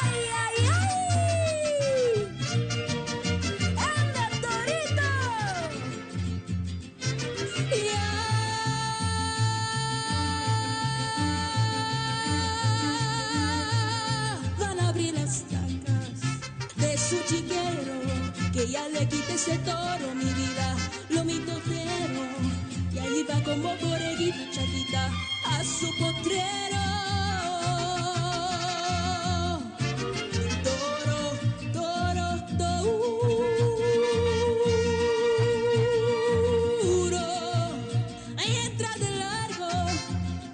¡Ay, ay, ay! ¡Anda, torito! Ya van a abrir las tacas de su chiquero, que ya le quite ese toro, mi vida, lo mitotero. Y ahí va como borreguita chaquita a su potrero. Toro, toro, toro. Ahí entra de largo,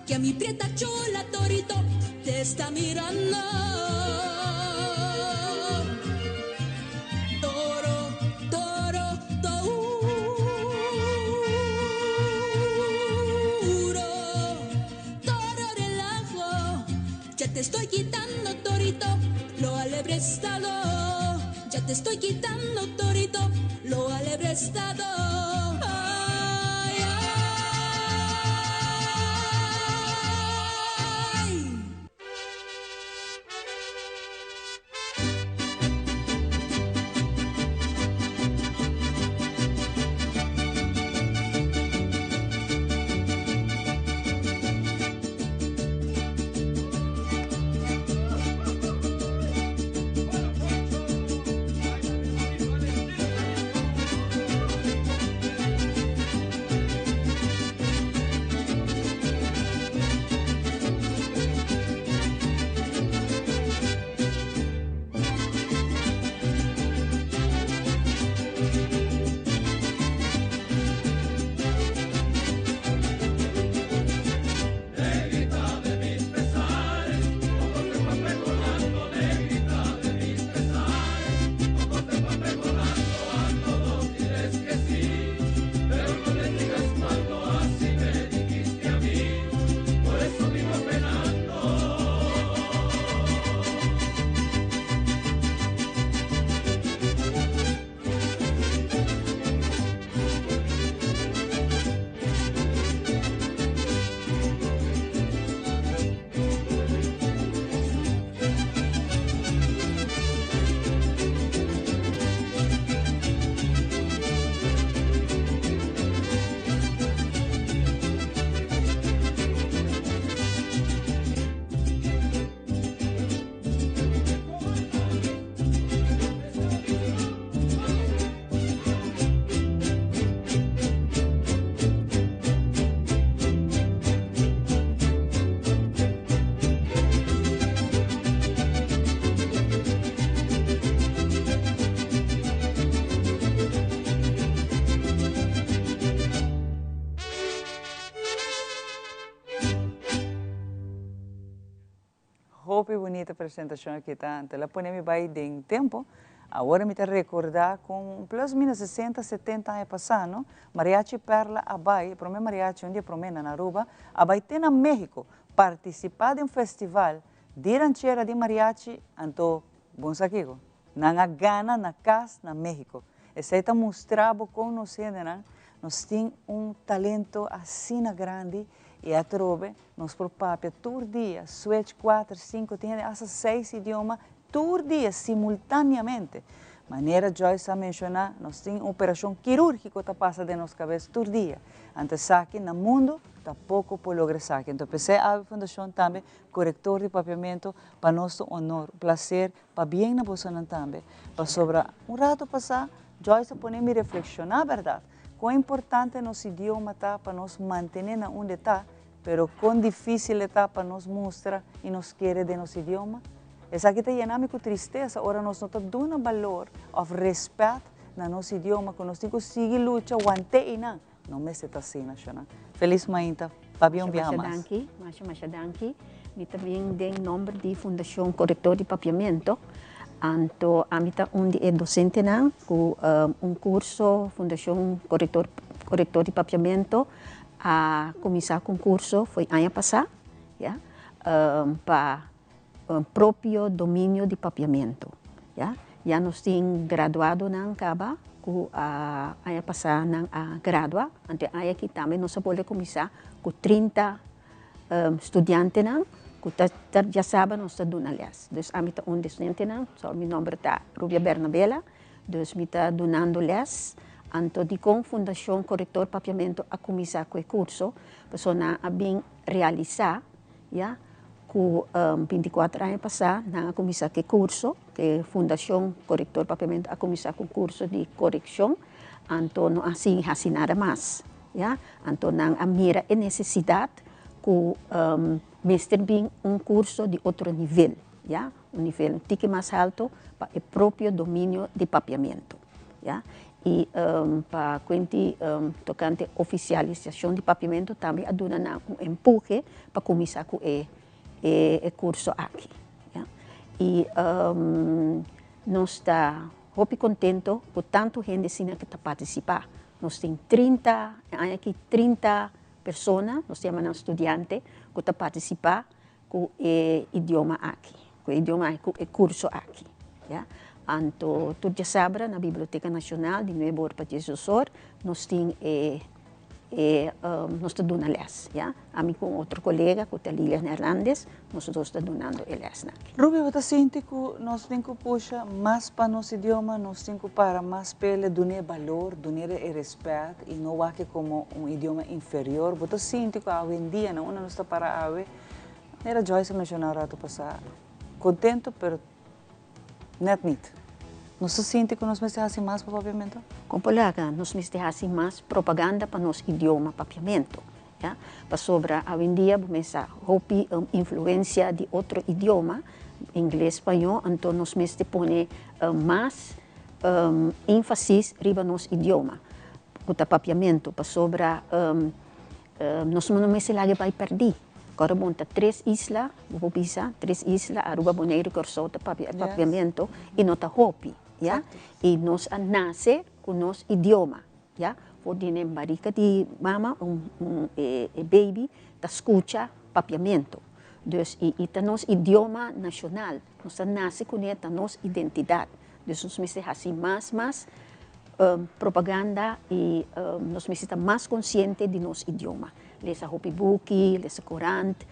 que a mi prieta chula, torito, te está mirando. Toro, toro, toro. Toro relajo, ya te estoy quitando, torito, lo alebrestado. Ya te estoy quitando, torito, lo alebrestado. Ay, ay. Negrita de mis pesares, ojos de papel volando, negrita de mis pesares, ojos de papel volando, a todos diles que sí, pero no les digas cuando así me dijiste a mí, por eso vivo penando. Hopi bunita presentacion aki ta. Anto el a pone mi bai den tempo. Awor mi ta recorda con plus minus 60, 70 aña pasa, no? Mariachi Perla a bai, e prome mariachi, un di e promenan na Aruba, a bai te na Mexico, participa den un festival di ranchera di mariachi, anto bon sa kico? Nan a gana na cas na Mexico. Esey ta mustra bo con nos hendenan nos tin un talento asina grandi y atrobe nos por papia tur dia, switch cuater, cinco, tin hende hasta seis idioma tur dia simultaneamente. Manera Joyce a menciona, nos tin un operacion quirurgico ta pasa den nos cabes tur dia. Anto esaki na mundo ta poco por logra esaki. Anto p'esey Awe Fundacion tambe Corector di Papiamento pa nos ta un honor, un placer Pabien na bosonan tambe. Pasobra un rato pasá Joyce a pone mi reflekshoná bèrdat kon importante nos idioma ta pa nos mantené na unda e ta, pero kon difísil e ta pa nos mustra i nos kere den nos idioma. Esaki ta yena mi ku tristesa ora nos no ta duna balor òf rèspèt na nos idioma ku nos tin ku sigui lucha want'é einan. No mester ta asina, shona. Felis mainta. Pabia un biaha mas. Masha danki, masha masha danki. Mi ta bin den nomber di Fundacion Corrector di Papiamento. Anto ami ta un di e docentenan cu un curso Fundacion Corrector Corrector di Papiamento a cuminsa cu un curso fo'i aña pasa, ya, pa propio dominio di papiamento, ya. Ya nos tin graduadonan caba. ku a aña pasá nan a gradua, anto e aña aki tambe nos a bolbe kuminsá ku 30 studiantenan ku ta djasaba nos ta duna lès. Dus ami ta un di e studiantenan, so mi nòmber ta Rubia Bernabela, dus mi ta dunando lès. Anto dikon Fundashon Korektor Papiamentu a kuminsá ku e kurso? Pasobra nan a bin realisá ya ku 24 aña pasá nan a kuminsá ku e kurso, ku e Fundashon Korektor Papiamentu a kuminsá ku un kurso di korekshon, anto no a sigui hasi nada mas. Ya, anto nan a mira e nesesidat ku mester bin un kurso di otro nivel, ya, un nivel un tiki mas halto pa e propio dominio di papiamentu, ya. I pa kuenti tokante ofisialisashon di papiamentu tambe a duna nan un empuhe pa kuminsá ku e e kurso aki, ya. I nos ta Hopi contento cu tanto hende asina cu ta participa. Nos tin 30, e aña aki 30 persona, nos ta yama nan studiante, cu ta participa cu e idioma aki, cu e idioma aki, cu e curso aki, ya. Anto tur diasabra na Biblioteca Nacional di nuebe or pa diesdos or nos tin e E nos ta duna les, ya. Ami ku un otro kolega ku ta Lilian Hernandez, nos dos ta dunando e lesnan aki. Ruby, bo ta sinti ku nos tin ku pusha mas pa nos idioma, nos tin ku para mas p'el, dun'é balor, dun'é e rèspèt i no wak-e komo un idioma inferior? Bo ta sinti ku awendia, na unda nos ta para awe, manera Joyce a menshoná un ratu pasá, kontentu pero Net niet. Nos ta sinti ku nos mester hasi mas pa papiamentu? Kon por laga nos mester hasi mas propaganda pa nos idioma papiamentu, ya? Pasobra awendia bo mester sa hopi influensia di otro idioma, ingles, spañó, anto nos mester pone mas énfasis riba nos idioma ku ta papiamentu, pasobra Nos no mester laga e bai pèrdí. Kòrda bon ta tres isla, bo por bisa, tres isla, Aruba, Boneiru, Kòrsou ta papia e papiamentu i no ta hopi, ya. I nos a nase ku nos idioma, ya. For di den barika di mama un un e e baby ta skucha papiamentu. Dus i i ta nos idioma nashonal, nos a nase kuné, ta nos identidat. Dus nos mester hasi mas mas propaganda i nos mester ta mas konsiente di nos idioma. Lesa hopi buki, lesa korant,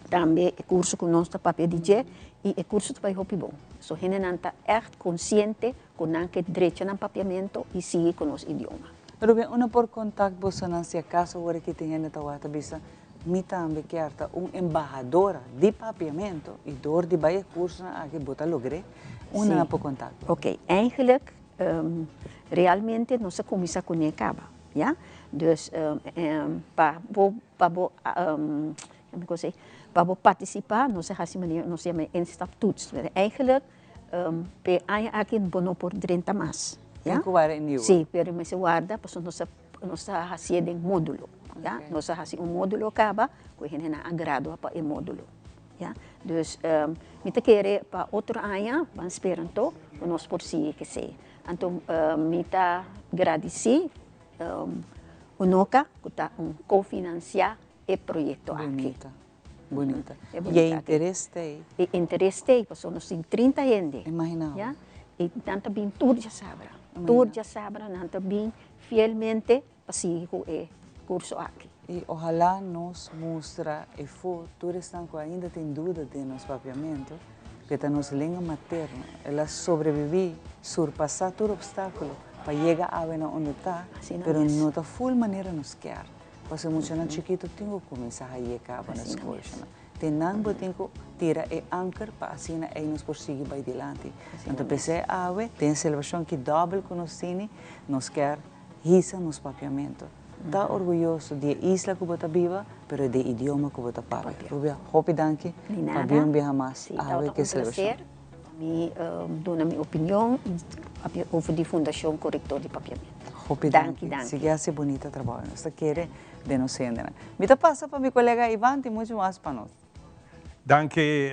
tambe e kurso ku nos ta papia di dje i e kurso ta bai hopi bon. So hendenan ta ègt konsiente ku nan ke drecha nan papiamentu i sigui ku nos idioma. Ruben, unda por kontakt bosonan si akaso wor aki tin hende ta wak ta bisa Mi tambe kier ta un embahadora di papiamento y door di bay e cursonan aki bo ta logr'é. Unda nan por contact bo? Ok, eigenlijk realmente nos a cuminsa cune caba, ya. Dus pa bo pa bo pa bo participa nos a haci manera nos yama instaptoets. Eigenlijk p'e aña aki bo no por drenta mas, ya. Tin cu warda e nieuwe. Si, pero mester warda pasobra nos a Nos ta hasié den módulo, ya. Nos ta hasi un módulo kaba ku e hendenan a gradua pa e módulo, ya. Dus mi ta kere pa otro aña ban spera anto ku nos por sigui kesei. Anto mi ta gradisí Unoca ku ta un kofinansiá e proyekto aki. Bunita, bunita. I e interes ta ei? E interes ta ei pasobra nos tin 30 hende. Imaginá bo. Ya. I nan ta bin tur djasabra. Tur djasabra nan ta bin Fielmente pa sigui ku e kurso aki. I ohalá nos mustra e fo tur esnan ku ainda tin duda den nos papiamentu, ku e ta nos lenga materno. El a sobrebibí, surpasá tur opstákulo pa yega awe na unda ta, pero no ta ful manera nos kier. Pasobra muchanan chikitu tin ku kuminsá haye kaba na skol. Den nan bo tin ku tira e anker pa asina ei nos por sigui bai dilanti. Anto p'esei awe, den selebrashon ki dòbel ku nos tini, nos kier hisa nos papiamentu. Ta orguyoso di e isla ku bo ta biba, pero di e idioma ku bo ta papia. Rubia, hopi danki pa bin un biaha mas awe ku e selebrashon. Mi duna mi opinion i over di Fundashon Korektor di Papiamentu. Hopi danki. Sigui hasi bunita trabou. Nos ta kere den nos hendenan. Mi ta pasa pa mi kolega Ivan tin muchu mas pa nos. Danki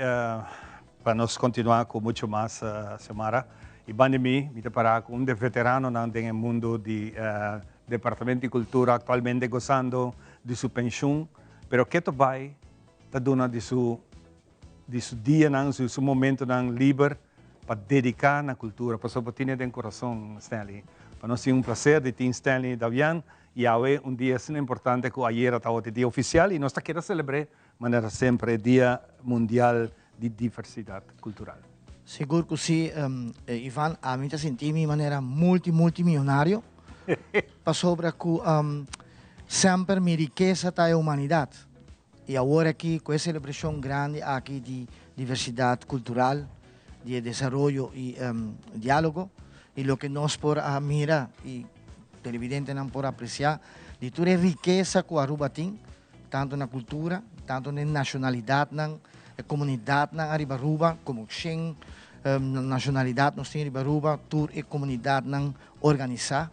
pa nos kontinuá ku muchu mas Xiomara. Ivan di mi, mi ta pará ku un di e veteranonan den e mundu di Departamento di Kultura aktualmente gosando di su penshun, pero keto bai ta duna di su di su dianan, su su momentonan liber. pa dedica na cultura, pasobra bo tine den corazon, Stanley. Pa nos tin un placer di tin Stanley Davian y awe un dia asina importante cu ayera tabata e dia oficial y nos ta keda celebre manera semper e Dia Mundial di Diversidad Cultural. Sigur cu si, Ivan, ami ta sinti mi manera multi multi miyonario pasobra cu semper mi rikesa ta e humanidad. Y awor aki cu e celebracion grandi aki di diversidad cultural, di e desaroyo y dialogo, y loke nos por a mira y televidentenan por aprecia di tur e rikesa cu Aruba tin, tanto na cultura, tanto na e nacionalidadnan, e comunidadnan ariba Aruba, como shen nacionalidad nos tin riba Aruba, tur e comunidadnan organisa.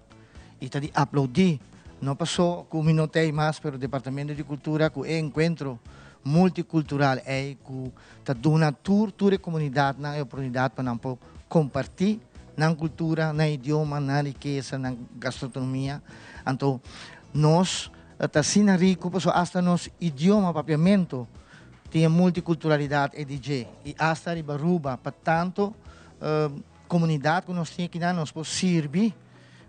Y ta di aplaudi, no paso cu mi no ta ey mas, pero Departamento di Cultura cu e encuentro multicultural ey cu ta duna tur tur e comunidadnan e oportunidad pa nan por comparti nan cultura, nan idioma, nan rikesa, nan gastronomia. Anto nos ta asina rico paso hasta nos idioma Papiamento tin e multiculturalidad ey di dje y hasta riba Aruba pa tanto comunidad cu nos tin akinan nos por sirbi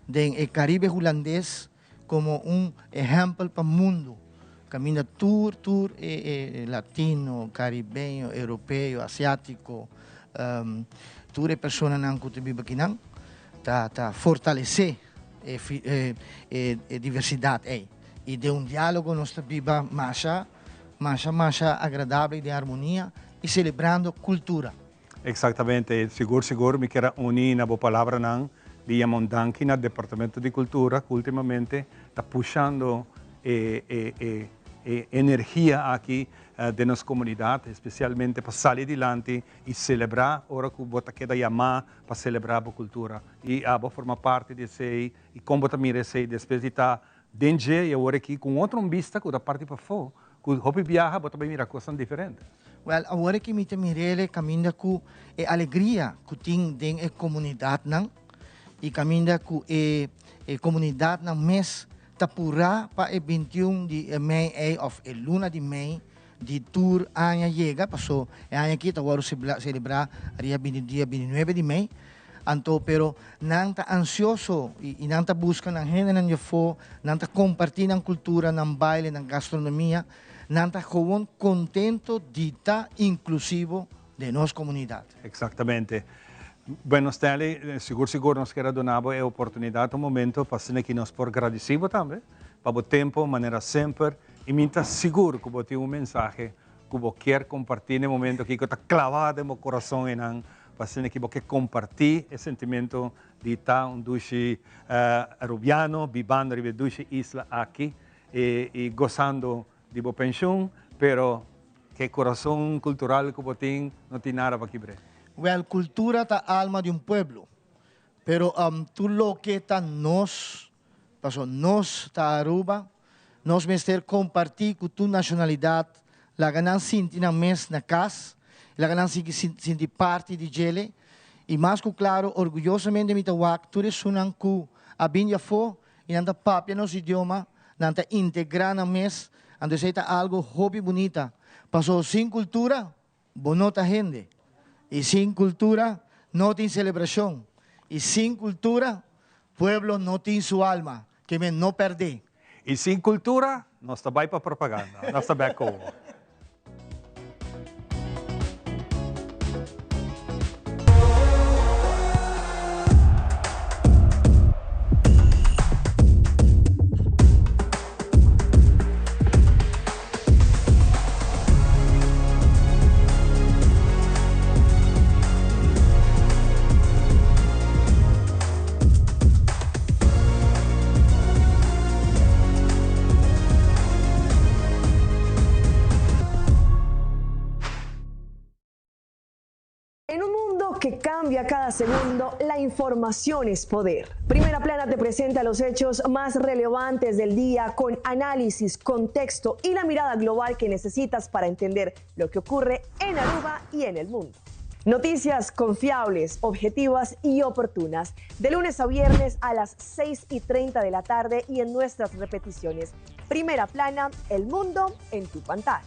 den e Caribe Hulandes como un ehempel pa mundo, caminda tur tur e e latino, caribeño, europeo, asiatico, tur e personanan cu ta biba akinan ta ta fortalece e e e diversidad ey y den un dialogo nos ta biba masha masha masha agradable y den armonia y celebrando cultura. Exactamente, sigur sigur mi kier a uni na bo palabranan di yama un danki na Departamento di Cultura cu ultimamente ta pushando e e e e energia aki den nos comunidad, especialmente pa sali dilanti y celebra ora cu bo ta keda yama pa celebra bo cultura. Y abo forma parti di esey y con bo ta mira esey despues di ta den dje y awor aki cu un otro un bista cu ta parti pafo Ku hopi biaha bo ta bai mira kosnan diferente. Wèl, awor aki mi ta mir'el e kaminda ku e alegria ku tin den e komunidatnan i kaminda ku e e komunidatnan mes ta purá pa e bintiun di e mei ei òf e luna di mei di tur aña yega, paso e aña aki ta wòrdu selebrá riba dia bintinuebe di mei. Anto pero nan ta ansioso y nan ta busca nan hendenan di afo, nan ta comparti nan cultura, nan baile, nan gastronomia, nan ta gewoon contento di ta inclusivo den nos comunidad. Exactamente. Bueno Stanley, sigur sigur nos kier a duna bo e oportunidad un momento pa asina ki nos por gradici bo tambe pa bo tempo manera semper y mi ta sigur cu bo tin un mensahe cu bo kier comparti na e momento aki cu ta clava den bo corazon eynan Pa asina ki bo ke kompartí e sentimentu di ta un dushi Arubiano bibando riba e dushi isla aki i gosando di bo penshun, pero ke kurason kultural ku bo tin no tin nada pa kibr'é. Wèl, kultura ta alma di un pueblo, pero tur loke ta nos Paso nos ta Aruba, nos mester comparti cu tur nacionalidad, laga nan sinti nan mes na cas, laga nan sigui sinti parti di djele, y mas cu claro orguyosamente mi ta wak tur esunnan cu a bin di afo y nan ta papia nos idioma, nan ta integra nan mes, anto esey ta algo hopi bunita, paso sin cultura Bo no ta hende. Y sin cultura no tin celebracion. Y sin cultura pueblo no tin su alma. Que men no perde. Y sin cultura nos ta bay pa propaganda. Nos ta bek kobo. En un mundo que cambia cada segundo, la información es poder. Primera Plana te presenta los hechos más relevantes del día con análisis, contexto y la mirada global que necesitas para entender lo que ocurre en Aruba y en el mundo. Noticias confiables, objetivas y oportunas. De lunes a viernes a las 6 y 30 de la tarde y en nuestras repeticiones. Primera Plana, el mundo en tu pantalla.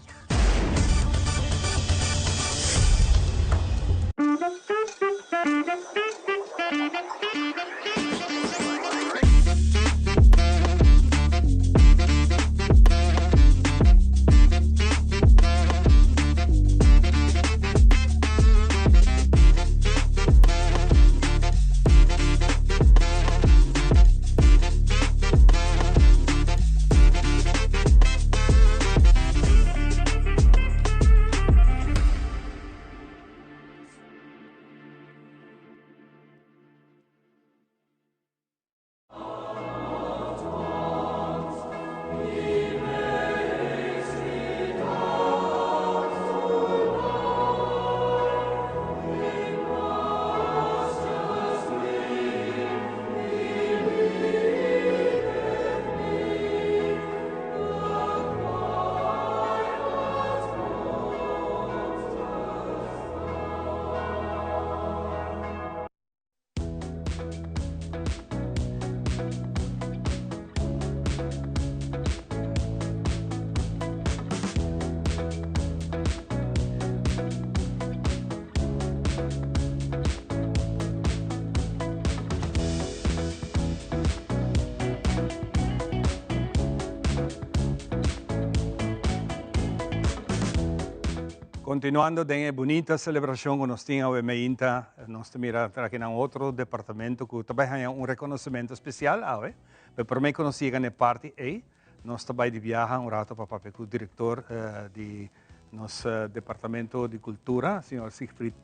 Continuando den e bunita celebracion cu nos tin awe meinta, nos ta mira aki nan otro departamento cu ta bay haya un reconocimento especial awe. Pero prome cu nos yega na e parti ey, nos ta bay di biaha un rato pa papia cu director di nos departamento di cultura, señor Siegfried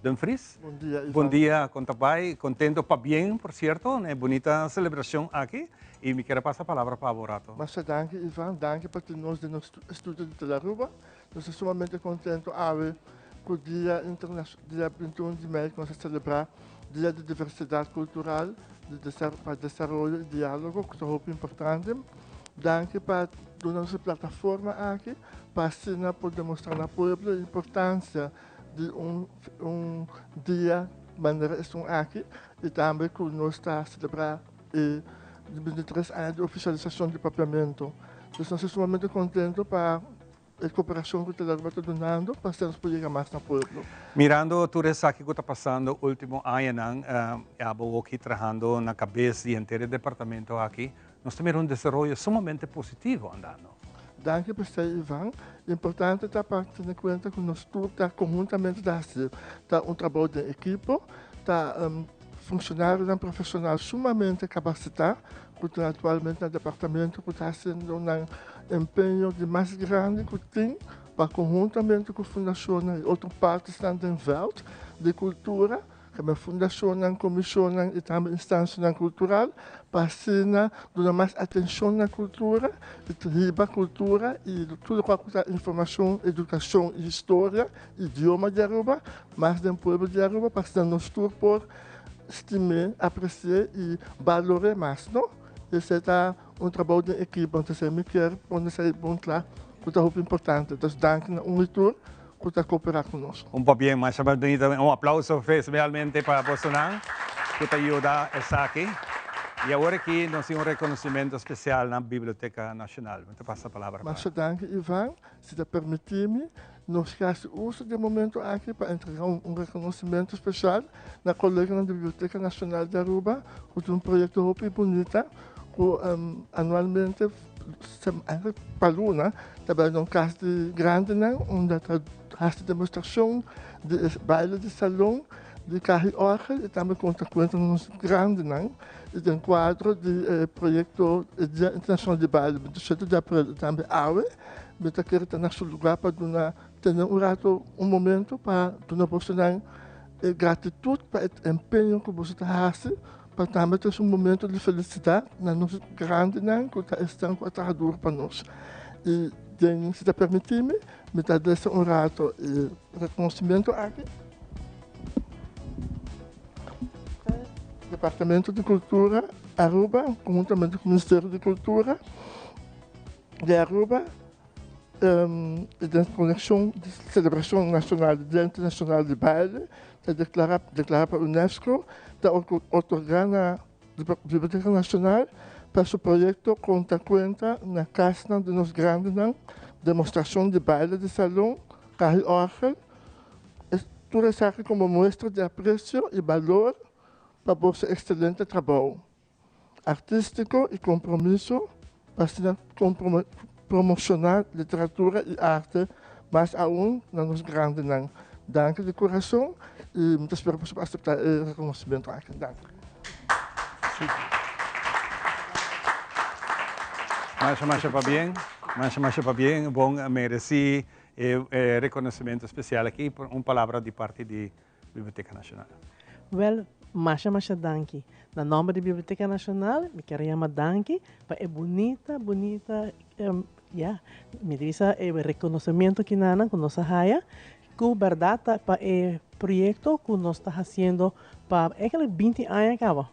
Dumfries. Bon dia, Ivan. Bon dia, con ta bay? Contento pabien, por cierto, na e bunita celebracion aki. Y mi kier a pasa palabra pa abo rato. Masha danki, Ivan. Danki pa tin nos den nos estudio di Telearuba. Nos ta sumamente contento awe cu dia internacio, dia 21 di mei cu nos ta celebra Dia di Diversidad Cultural di pa Desaroyo y Dialogo cu ta hopi importante. Danki pa duna nos e plataforma aki pa asina por demostra na pueblo e importancia di un un dia manera esun aki y tambe cu nos ta celebra e 23 aña di oficialisacion di Papiamento. Dus nos ta sumamente contento pa e cooperacion cu Telearuba ta dunando pa asina nos por yega mas na pueblo. Mirando tur esaki cu ta pasando ultimo añanan, abo hoki trahando na cabes di henter e departamento aki, nos ta mira un desaroyo sumamente positivo andando. Danki pa esei Ivan. Importante ta pa tene kuenta ku nos tur ta konhuntamente ta hasi. Ta un trabou den ekipo, ta funshonarionan profeshonal sumamente kapasitá ku tin aktualmente na departamento ku ta hasiendo nan empeño di mas grandi ku tin pa konhuntamente ku fundashonnan i otro partisnan den vèlt di kultura Kaba fundashonnan, komishonnan i tambe instansianan kultural pa asina duna mas atenshon na kultura i ta hiba kultura i tur lokual ku ta informashon, edukashon i historia, idioma di Aruba mas den pueblo di Aruba pa asina nos tur por stim'é, apresi'é i balor'é mas, no? Esei ta un trabou den ekipo, entonces mi kier pone esei bon kla ku ta hopi importante. Entonces danki na un i tur. Cu ta coopera cu nos. Un pabien masha bunita. Un aplauso specialmente pa bosonan cu ta yuda esaki. Y awor aki nos tin un reconocimento special na Biblioteca Nacional. Mi ta pasa palabra pa. Masha danki Ivan. Si ta permiti mi, nos ke haci uso di e momento aki pa entrega un reconocimento special na coleganan di Biblioteca Nacional di Aruba cu tin un proyecto hopi bunita cu anualmente Pa luna ta bai na un kas di grandinan unda ta hasi demostrashon di e baile di salon, di kaha i òrgel i tambe konta kuenta na nos grandinan i den kuadro di e proyekto e Dia Internashonal di Baile 27 di aprel i tambe awe mi ta kere ta na su lugá pa duna tene un rato un momento pa duna bosonan e gratitut pa e empeño ku boso ta hasi Pa tambe ta es un momento di felicidad na nos grandinan cu ta esnan cu a traha duro pa nos. Y den, si ta permiti mi, mi ta desa un rato e reconocimento aki. Departamento di Cultura Aruba, conhuntamente cu Ministerio di Cultura di Aruba, den conexion di celebracion nacional di Dia Internacional di Baile, ta declara declara pa UNESCO ta otorga na Biblioteca Nacional pa su proyecto Conta Cuenta na casnan di nos grandinan, demostracion di baile di salon, caha y orgel. Tur esaki komo muestra di apresio i balor pa boso ekselente trabou artístiko i kompromiso pa asina promoshoná literatura i arte mas aun na nos grandinan. Danki di kurason i mi ta spera boso por aseptá e rekonosimentu aki. Danki. Masha masha pabien, masha masha pabien, bon meresí e reconocimento especial aki, un palabra di parti di Biblioteca Nacional. Wel, masha masha danki. Na nomber di Biblioteca Nacional mi kier a yama danki pa e bunita bunita ya, mi ta bisa e reconocimento kinanan cu nos a haya, cu berdad ta pa e proyecto cu nos ta haciendo pa eigenlijk binti aña caba.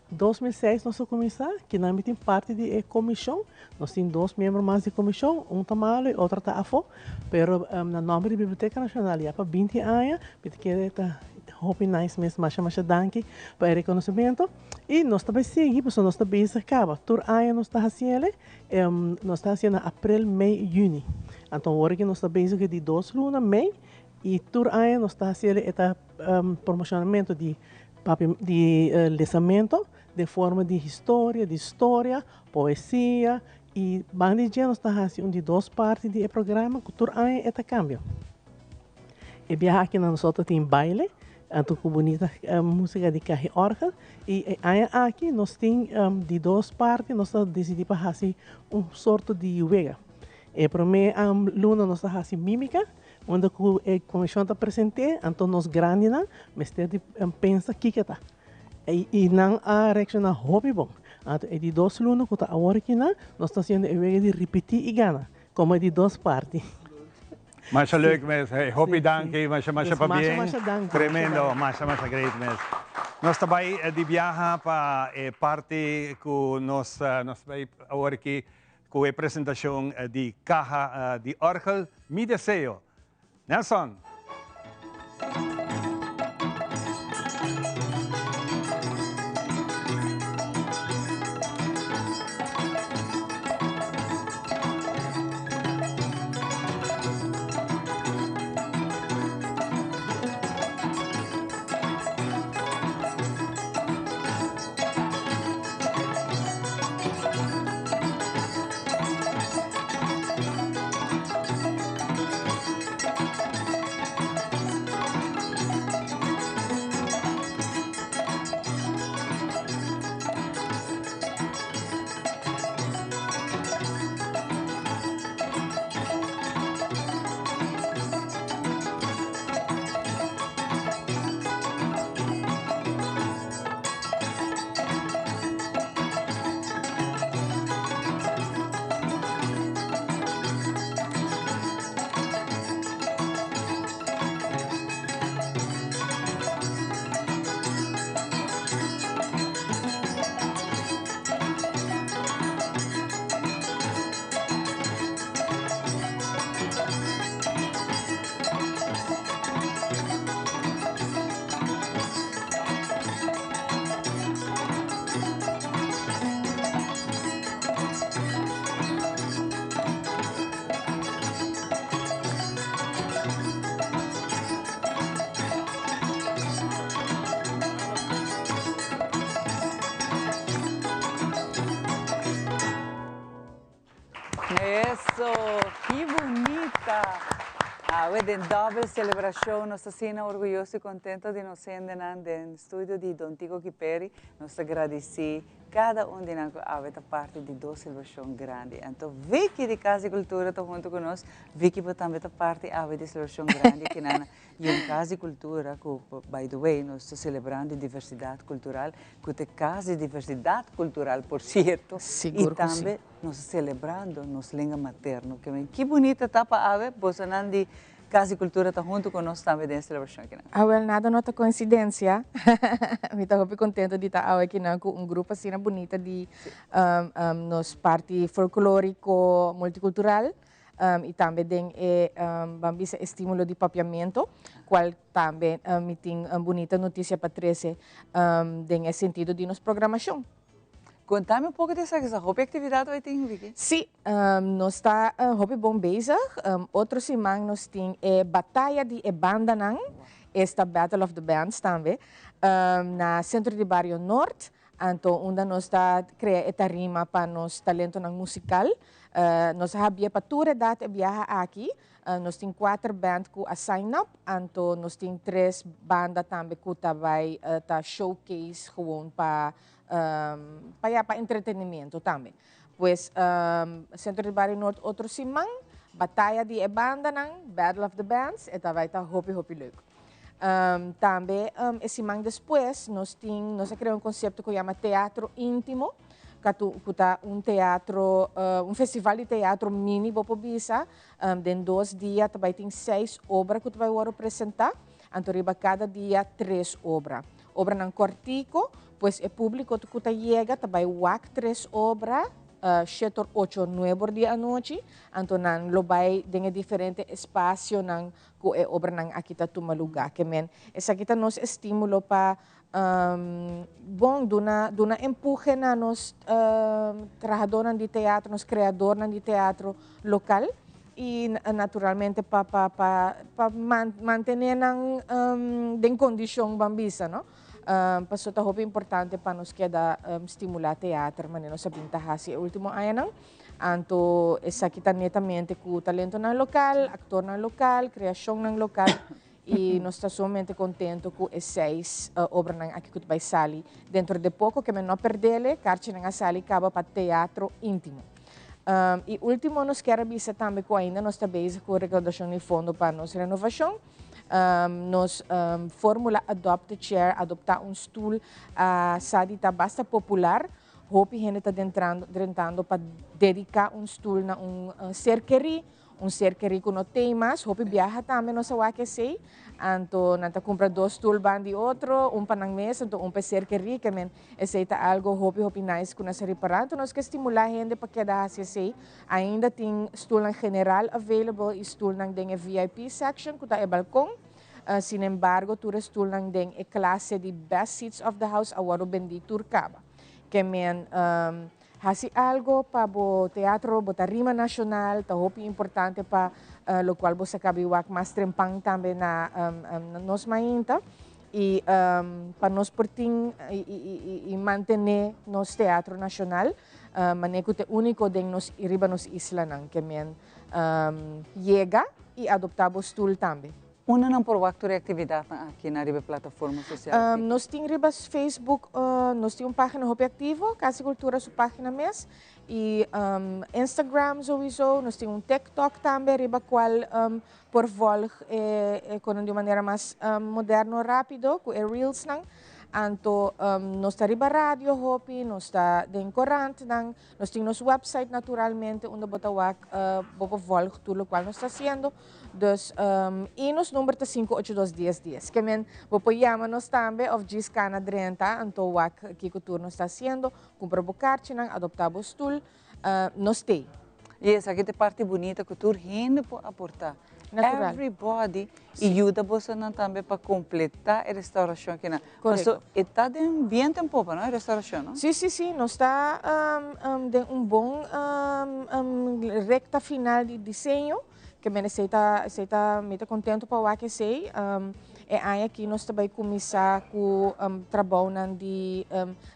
2006 nos a kuminsá, kinan mi tin parti di e komishon, nos tin dos miembro mas di komishon, un ta malo i otro ta afó, pero na nòmber di Biblioteka Nashonal ya pa binti aña mi ta kere ta hopi nice mes, masha masha danki pa e rekonosementu i nos ta bai sigui pasobra nos ta bezig kaba, tur aña nos ta hasiel e, nos ta hasiel na aprel, mei i yüni, anto awor aki nos ta bezig di dos luna, mei, i tur aña nos ta hasiel e ta promoshonamentu di Papia di lesamento den forma di historia, di storia, poesia y banda di dje nos ta haci un di dos parti di e programa cu tur aña e ta cambia. E biaha aki nan nos ta tin baile, anto cu bunita musica di caha y orgel y e aña aki nos tin di dos parti nos ta dicidi pa haci un sorto di wega. E prome luna nos ta haci mimica Unda ku e komishon ta present'é, anto nos grandinan mester di pensa kiko ta. I nan a reakshoná hopi bon. Anto e di dos luna ku ta awor akinan, nos ta hasiendo e wega di ripití i gana, komo e di dos parti. Masha leuk mes. Hey, hopi danki, masha masha pabien. Masha masha danki. Tremendo, masha masha great mes. Nos ta bai di biaha pa e parti ku nos nos ta bai awor aki Cu e presentacion di Caha di Orgel, Mi Deseo. Nelson! Eso, ki bunita! Awe den dobbel celebracion nos ta asina orguyoso y contento di nos hendenan den studio di Don Tico Kiperi. Nos ta gradici cada un di nan cu awe ta parti di dos celebracion grandi. Anto Vicky di Cas di Cultura ta hunto cu nos. Vicky bo tambe ta parti awe di celebracion grandi aki na Y un cas di cultura cu, by the way, nos ta celebrando e diversidad cultural, cu ta e cas di diversidad cultural, por cierto. Sigur Y tambe nos ta celebrando nos lenga materno. Ke men, ki bunita ta pa awe, bosonan di Cas di Cultura ta hunto cu nos tambe den e celebracion akinan. Awel, nada no ta coincidencia. Mi ta hopi contento di ta awe akinan cu un grupo asina bunita di nos parti folklorico multicultural. y tambe den e ban bisa estimulo di papiamento, cual tambe mi tin bunita noticia pa trece den e sentido di nos programacion. Contami un poco di esaki, sa hopi actividad hoy tin, Vicky? Si, nos ta hopi bon bezig. Otro siman nos tin e bataya di e bandanan. Esta Battle of the Bands tambe na Centro di Bario Noord, anto unda nos ta crea e tarima pa nos talentonan musical. Nos a habia pa tur edad e biaha aki. Nos tin cuater band cu a sign up, anto nos tin tres banda tambe cu ta bay ta showcase gewoon pa pa ya pa entretenimiento tambe. Pues Centro di Bario Noord otro siman, bataya di e bandanan, Battle of the Bands, e ta bai ta hopi hopi leuk. Tambe e siman despues nos tin, nos a crea un concepto cu yama Teatro Intimo, cu ta un teatro, un festival di teatro mini bo por bisa, den dos dia ta bai tin seis obra cu ta bai worde presenta, anto riba cada dia tres obra. Obranan cortico, pues e publico cu ta yega ta bay wak tres obra, shete or ocho or nuebe or di anochi, anto nan lo bay den e diferente espacionan cu e obranan aki ta tuma luga. Ke men esaki ta nos estimulo pa bon duna duna empuje na nos trahadornan di teatro, nos creadornan di teatro local. Y naturalmente pa pa pa pa mantene nan den condicion ban bisa no. Paso ta hopi importante pa nos keda stimula teater manera nos a bin ta haci e ultimo añanan. Anto esaki ta netamente cu talentonan local, actornan local, creacionnan local y nos ta sumamente contento cu e seis obranan aki cu ta bay sali dentro de poco ke men no perdele, karchinan a sali caba pa Teatro Intimo. Y ultimo nos kier a bisa tambe cu ainda nos ta bezig cu recaudacion di fondo pa nos renovacion. Nos formula Adopt a Chair, adopta un stoel, a sa di ta basta popular. Hopi hende ta drentando pa dedica un stoel na un ser keri. Un ser kerí ku no tei mas, hopi biaha tambe nos a wak esei. Anto nan ta kumpra dos stul ban di otro, un pa nan mes, anto un pa e ser kerí. Ke men esei ta algo hopi hopi nice ku nos a ripará. Anto nos ke stimulá hende pa keda hasi esei. Ainda tin stulnan general available i stulnan den e VIP section ku ta e balkon. Sinembargo tur e stulnan den e klase di best seats of the house a wòrdu bendí tur kaba. Ke men. Hasi algo pa bo teatro, bo tarima nacional, ta hopi importante pa locual bo sa cabi wak mas trempan tambe na nos mainta y pa nos por tin y mantene nos teatro nacional mane cu ta e unico den nos riba nos islanan ke men yega y adopta bo stoel tambe. Unda nan por wak tur e actividadnan aki na riba e plataforma social aki? Nos tin riba Facebook, nos tin un pagina hopi activo, Casa di Cultura su pagina mes, y Instagram sowieso, nos tin un TikTok tambe riba cual por volg e conan di un manera mas moderno rapido cu e reelsnan. Anto nos ta riba radio hopi, nos ta den corantnan, nos tin nos website naturalmente unda bo ta wak bo por volg tur locual nos ta haciendo. Dus, y nos number ta sinku ocho dos dies dies. Ke men, bo por yama nos tambe of djis kana drenta, anto wak kiko tur nos ta haciendo, kumpra bo karchinan, adopta bo stul, nos t'ei. Y esaki ta e parti bunita ku tur hende por aporta. Natural. Everybody y yuda bosonan tambe pa completa e restauracion akinan. Correcto. Paso e ta den biento en popa, no, e restauracion, no? Si, si, si. Nos ta den un bon recta final di diseño. Ke men esei ta, esei ta, mi ta contento pa wak esei. E aña aki nos ta bai cuminsa cu trabounan di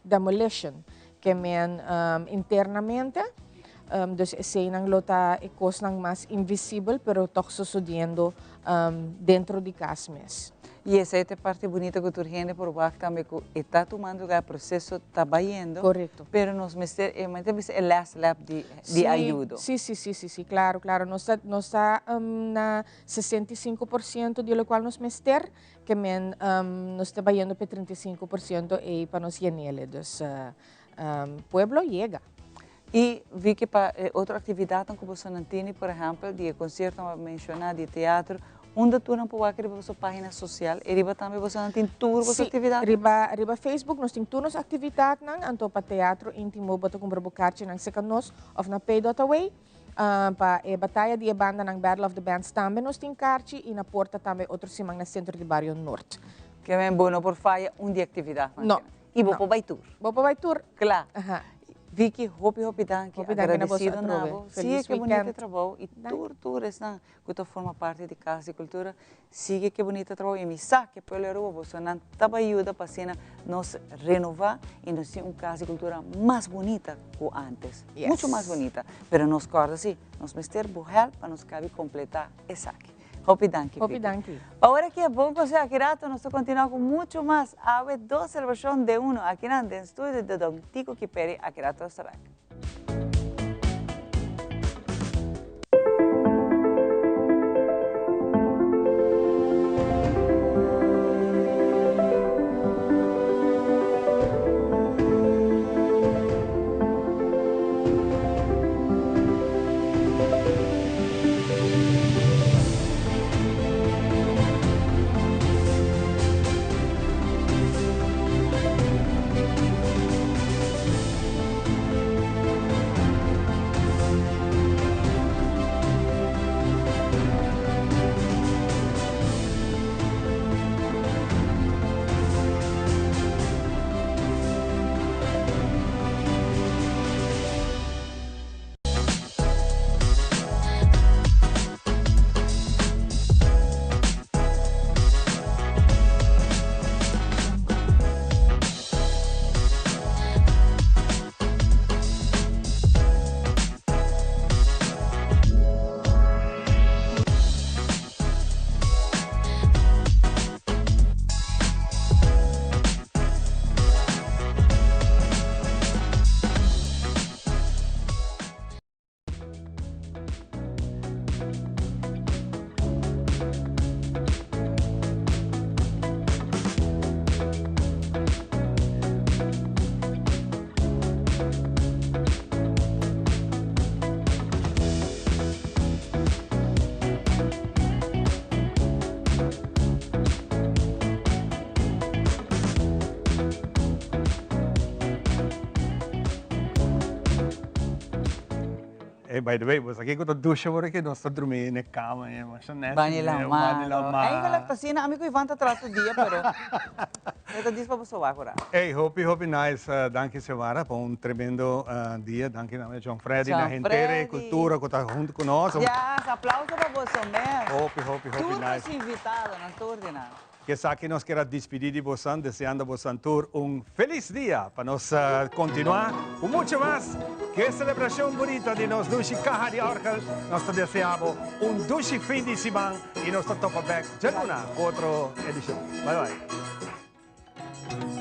demolition. Ke men internamente. Dus eseinan lo ta e kosnan mas invisibel pero tòg sosodiendo dentro di kas mes. I esei ta e parti bunita ku tur hende por wak tambe ku e ta tumando lugar, e proseso ta bayendo. Korekto. Pero nos mester, e mi ta bisa e last lap di di ayudo. Si, si, si, si, si, klaro, klaro. Nos ta, nos ta na 65% di lokual nos mester, ke men nos ta bayendo pa e 35% ei pa nos yenele. Dus pueblo yega. I Vicky pa e otro aktividatnan ku bosonan tini, por ehèmpel di e konsiertonan ku bo a menshoná, di e teatro, unda tur nan por wak riba boso página sosial i riba tambe bosonan tin tur boso aktividatnan? Sí, riba riba Facebook nos tin tur nos aktividatnan, anto pa teatro íntimo bo ta kumpra bo karchinan serka nos òf na Pay dot Away. Pa e bataya di e bandanan Battle of the Bands tambe nos tin karchi i na porta tambe otro siman na Sentro di Bario Noord. Ke men bo no por faya un di e aktividatnan No. I bo por bai tur. Bo por bai tur. Kla. Vicky, hopi hopi danki. Hopi danki na boso Agradecido na atrobe. bo. Feliz Sigue ke bunita weekend. trabou y tur tur esnan cu ta forma parti di Cas di Cultura, sigue ke bunita trabou y mi sa ke pueblo di Aruba bosonan ta bay yuda pa asina nos renova y nos tin un Cas di Cultura mas bunita cu antes. Mucho mas bunita. Pero nos corda si, nos mester bo help pa nos cabi completa esaki. Hopi danki, Hopi Vicky. danki. Pa ora ki e bon conseho aki rato nos ta continua cu mucho mas Awe dos celebracion den uno akinan den studio di Don Tico Kiperi aki rato nos ta bek. Hey, by the way, bo sa kiko ta dusha por aki? Nos ta drumi na e kama ei, masha nèchi. Bani lamá. Bani lamá. Eigenlijk ta asina, ami ku Ivan ta traha tur dia, pero e ta dis pa bo soba ku rato. Hey, hopi, hopi nice. Danki Xiomara pa un tremendo dia. Danki tambe John Freddy, na henter e cultura ku ta huntu ku nos. Yes, aplauso pa boso mes. Hopi, hopi, hopi nice. Tur nos invitadonan, tur di nan. Ku esaki nos kier a dispidí di bosan, deseando bosan tur un felis dia pa nos kontinuá ku mucho mas ku e selebrashon bunita di nos dushi kaha di òrgel. Nos ta deseá bo un dushi fin di siman i nos ta topa bèk djaluna ku otro edishon. Bai bai.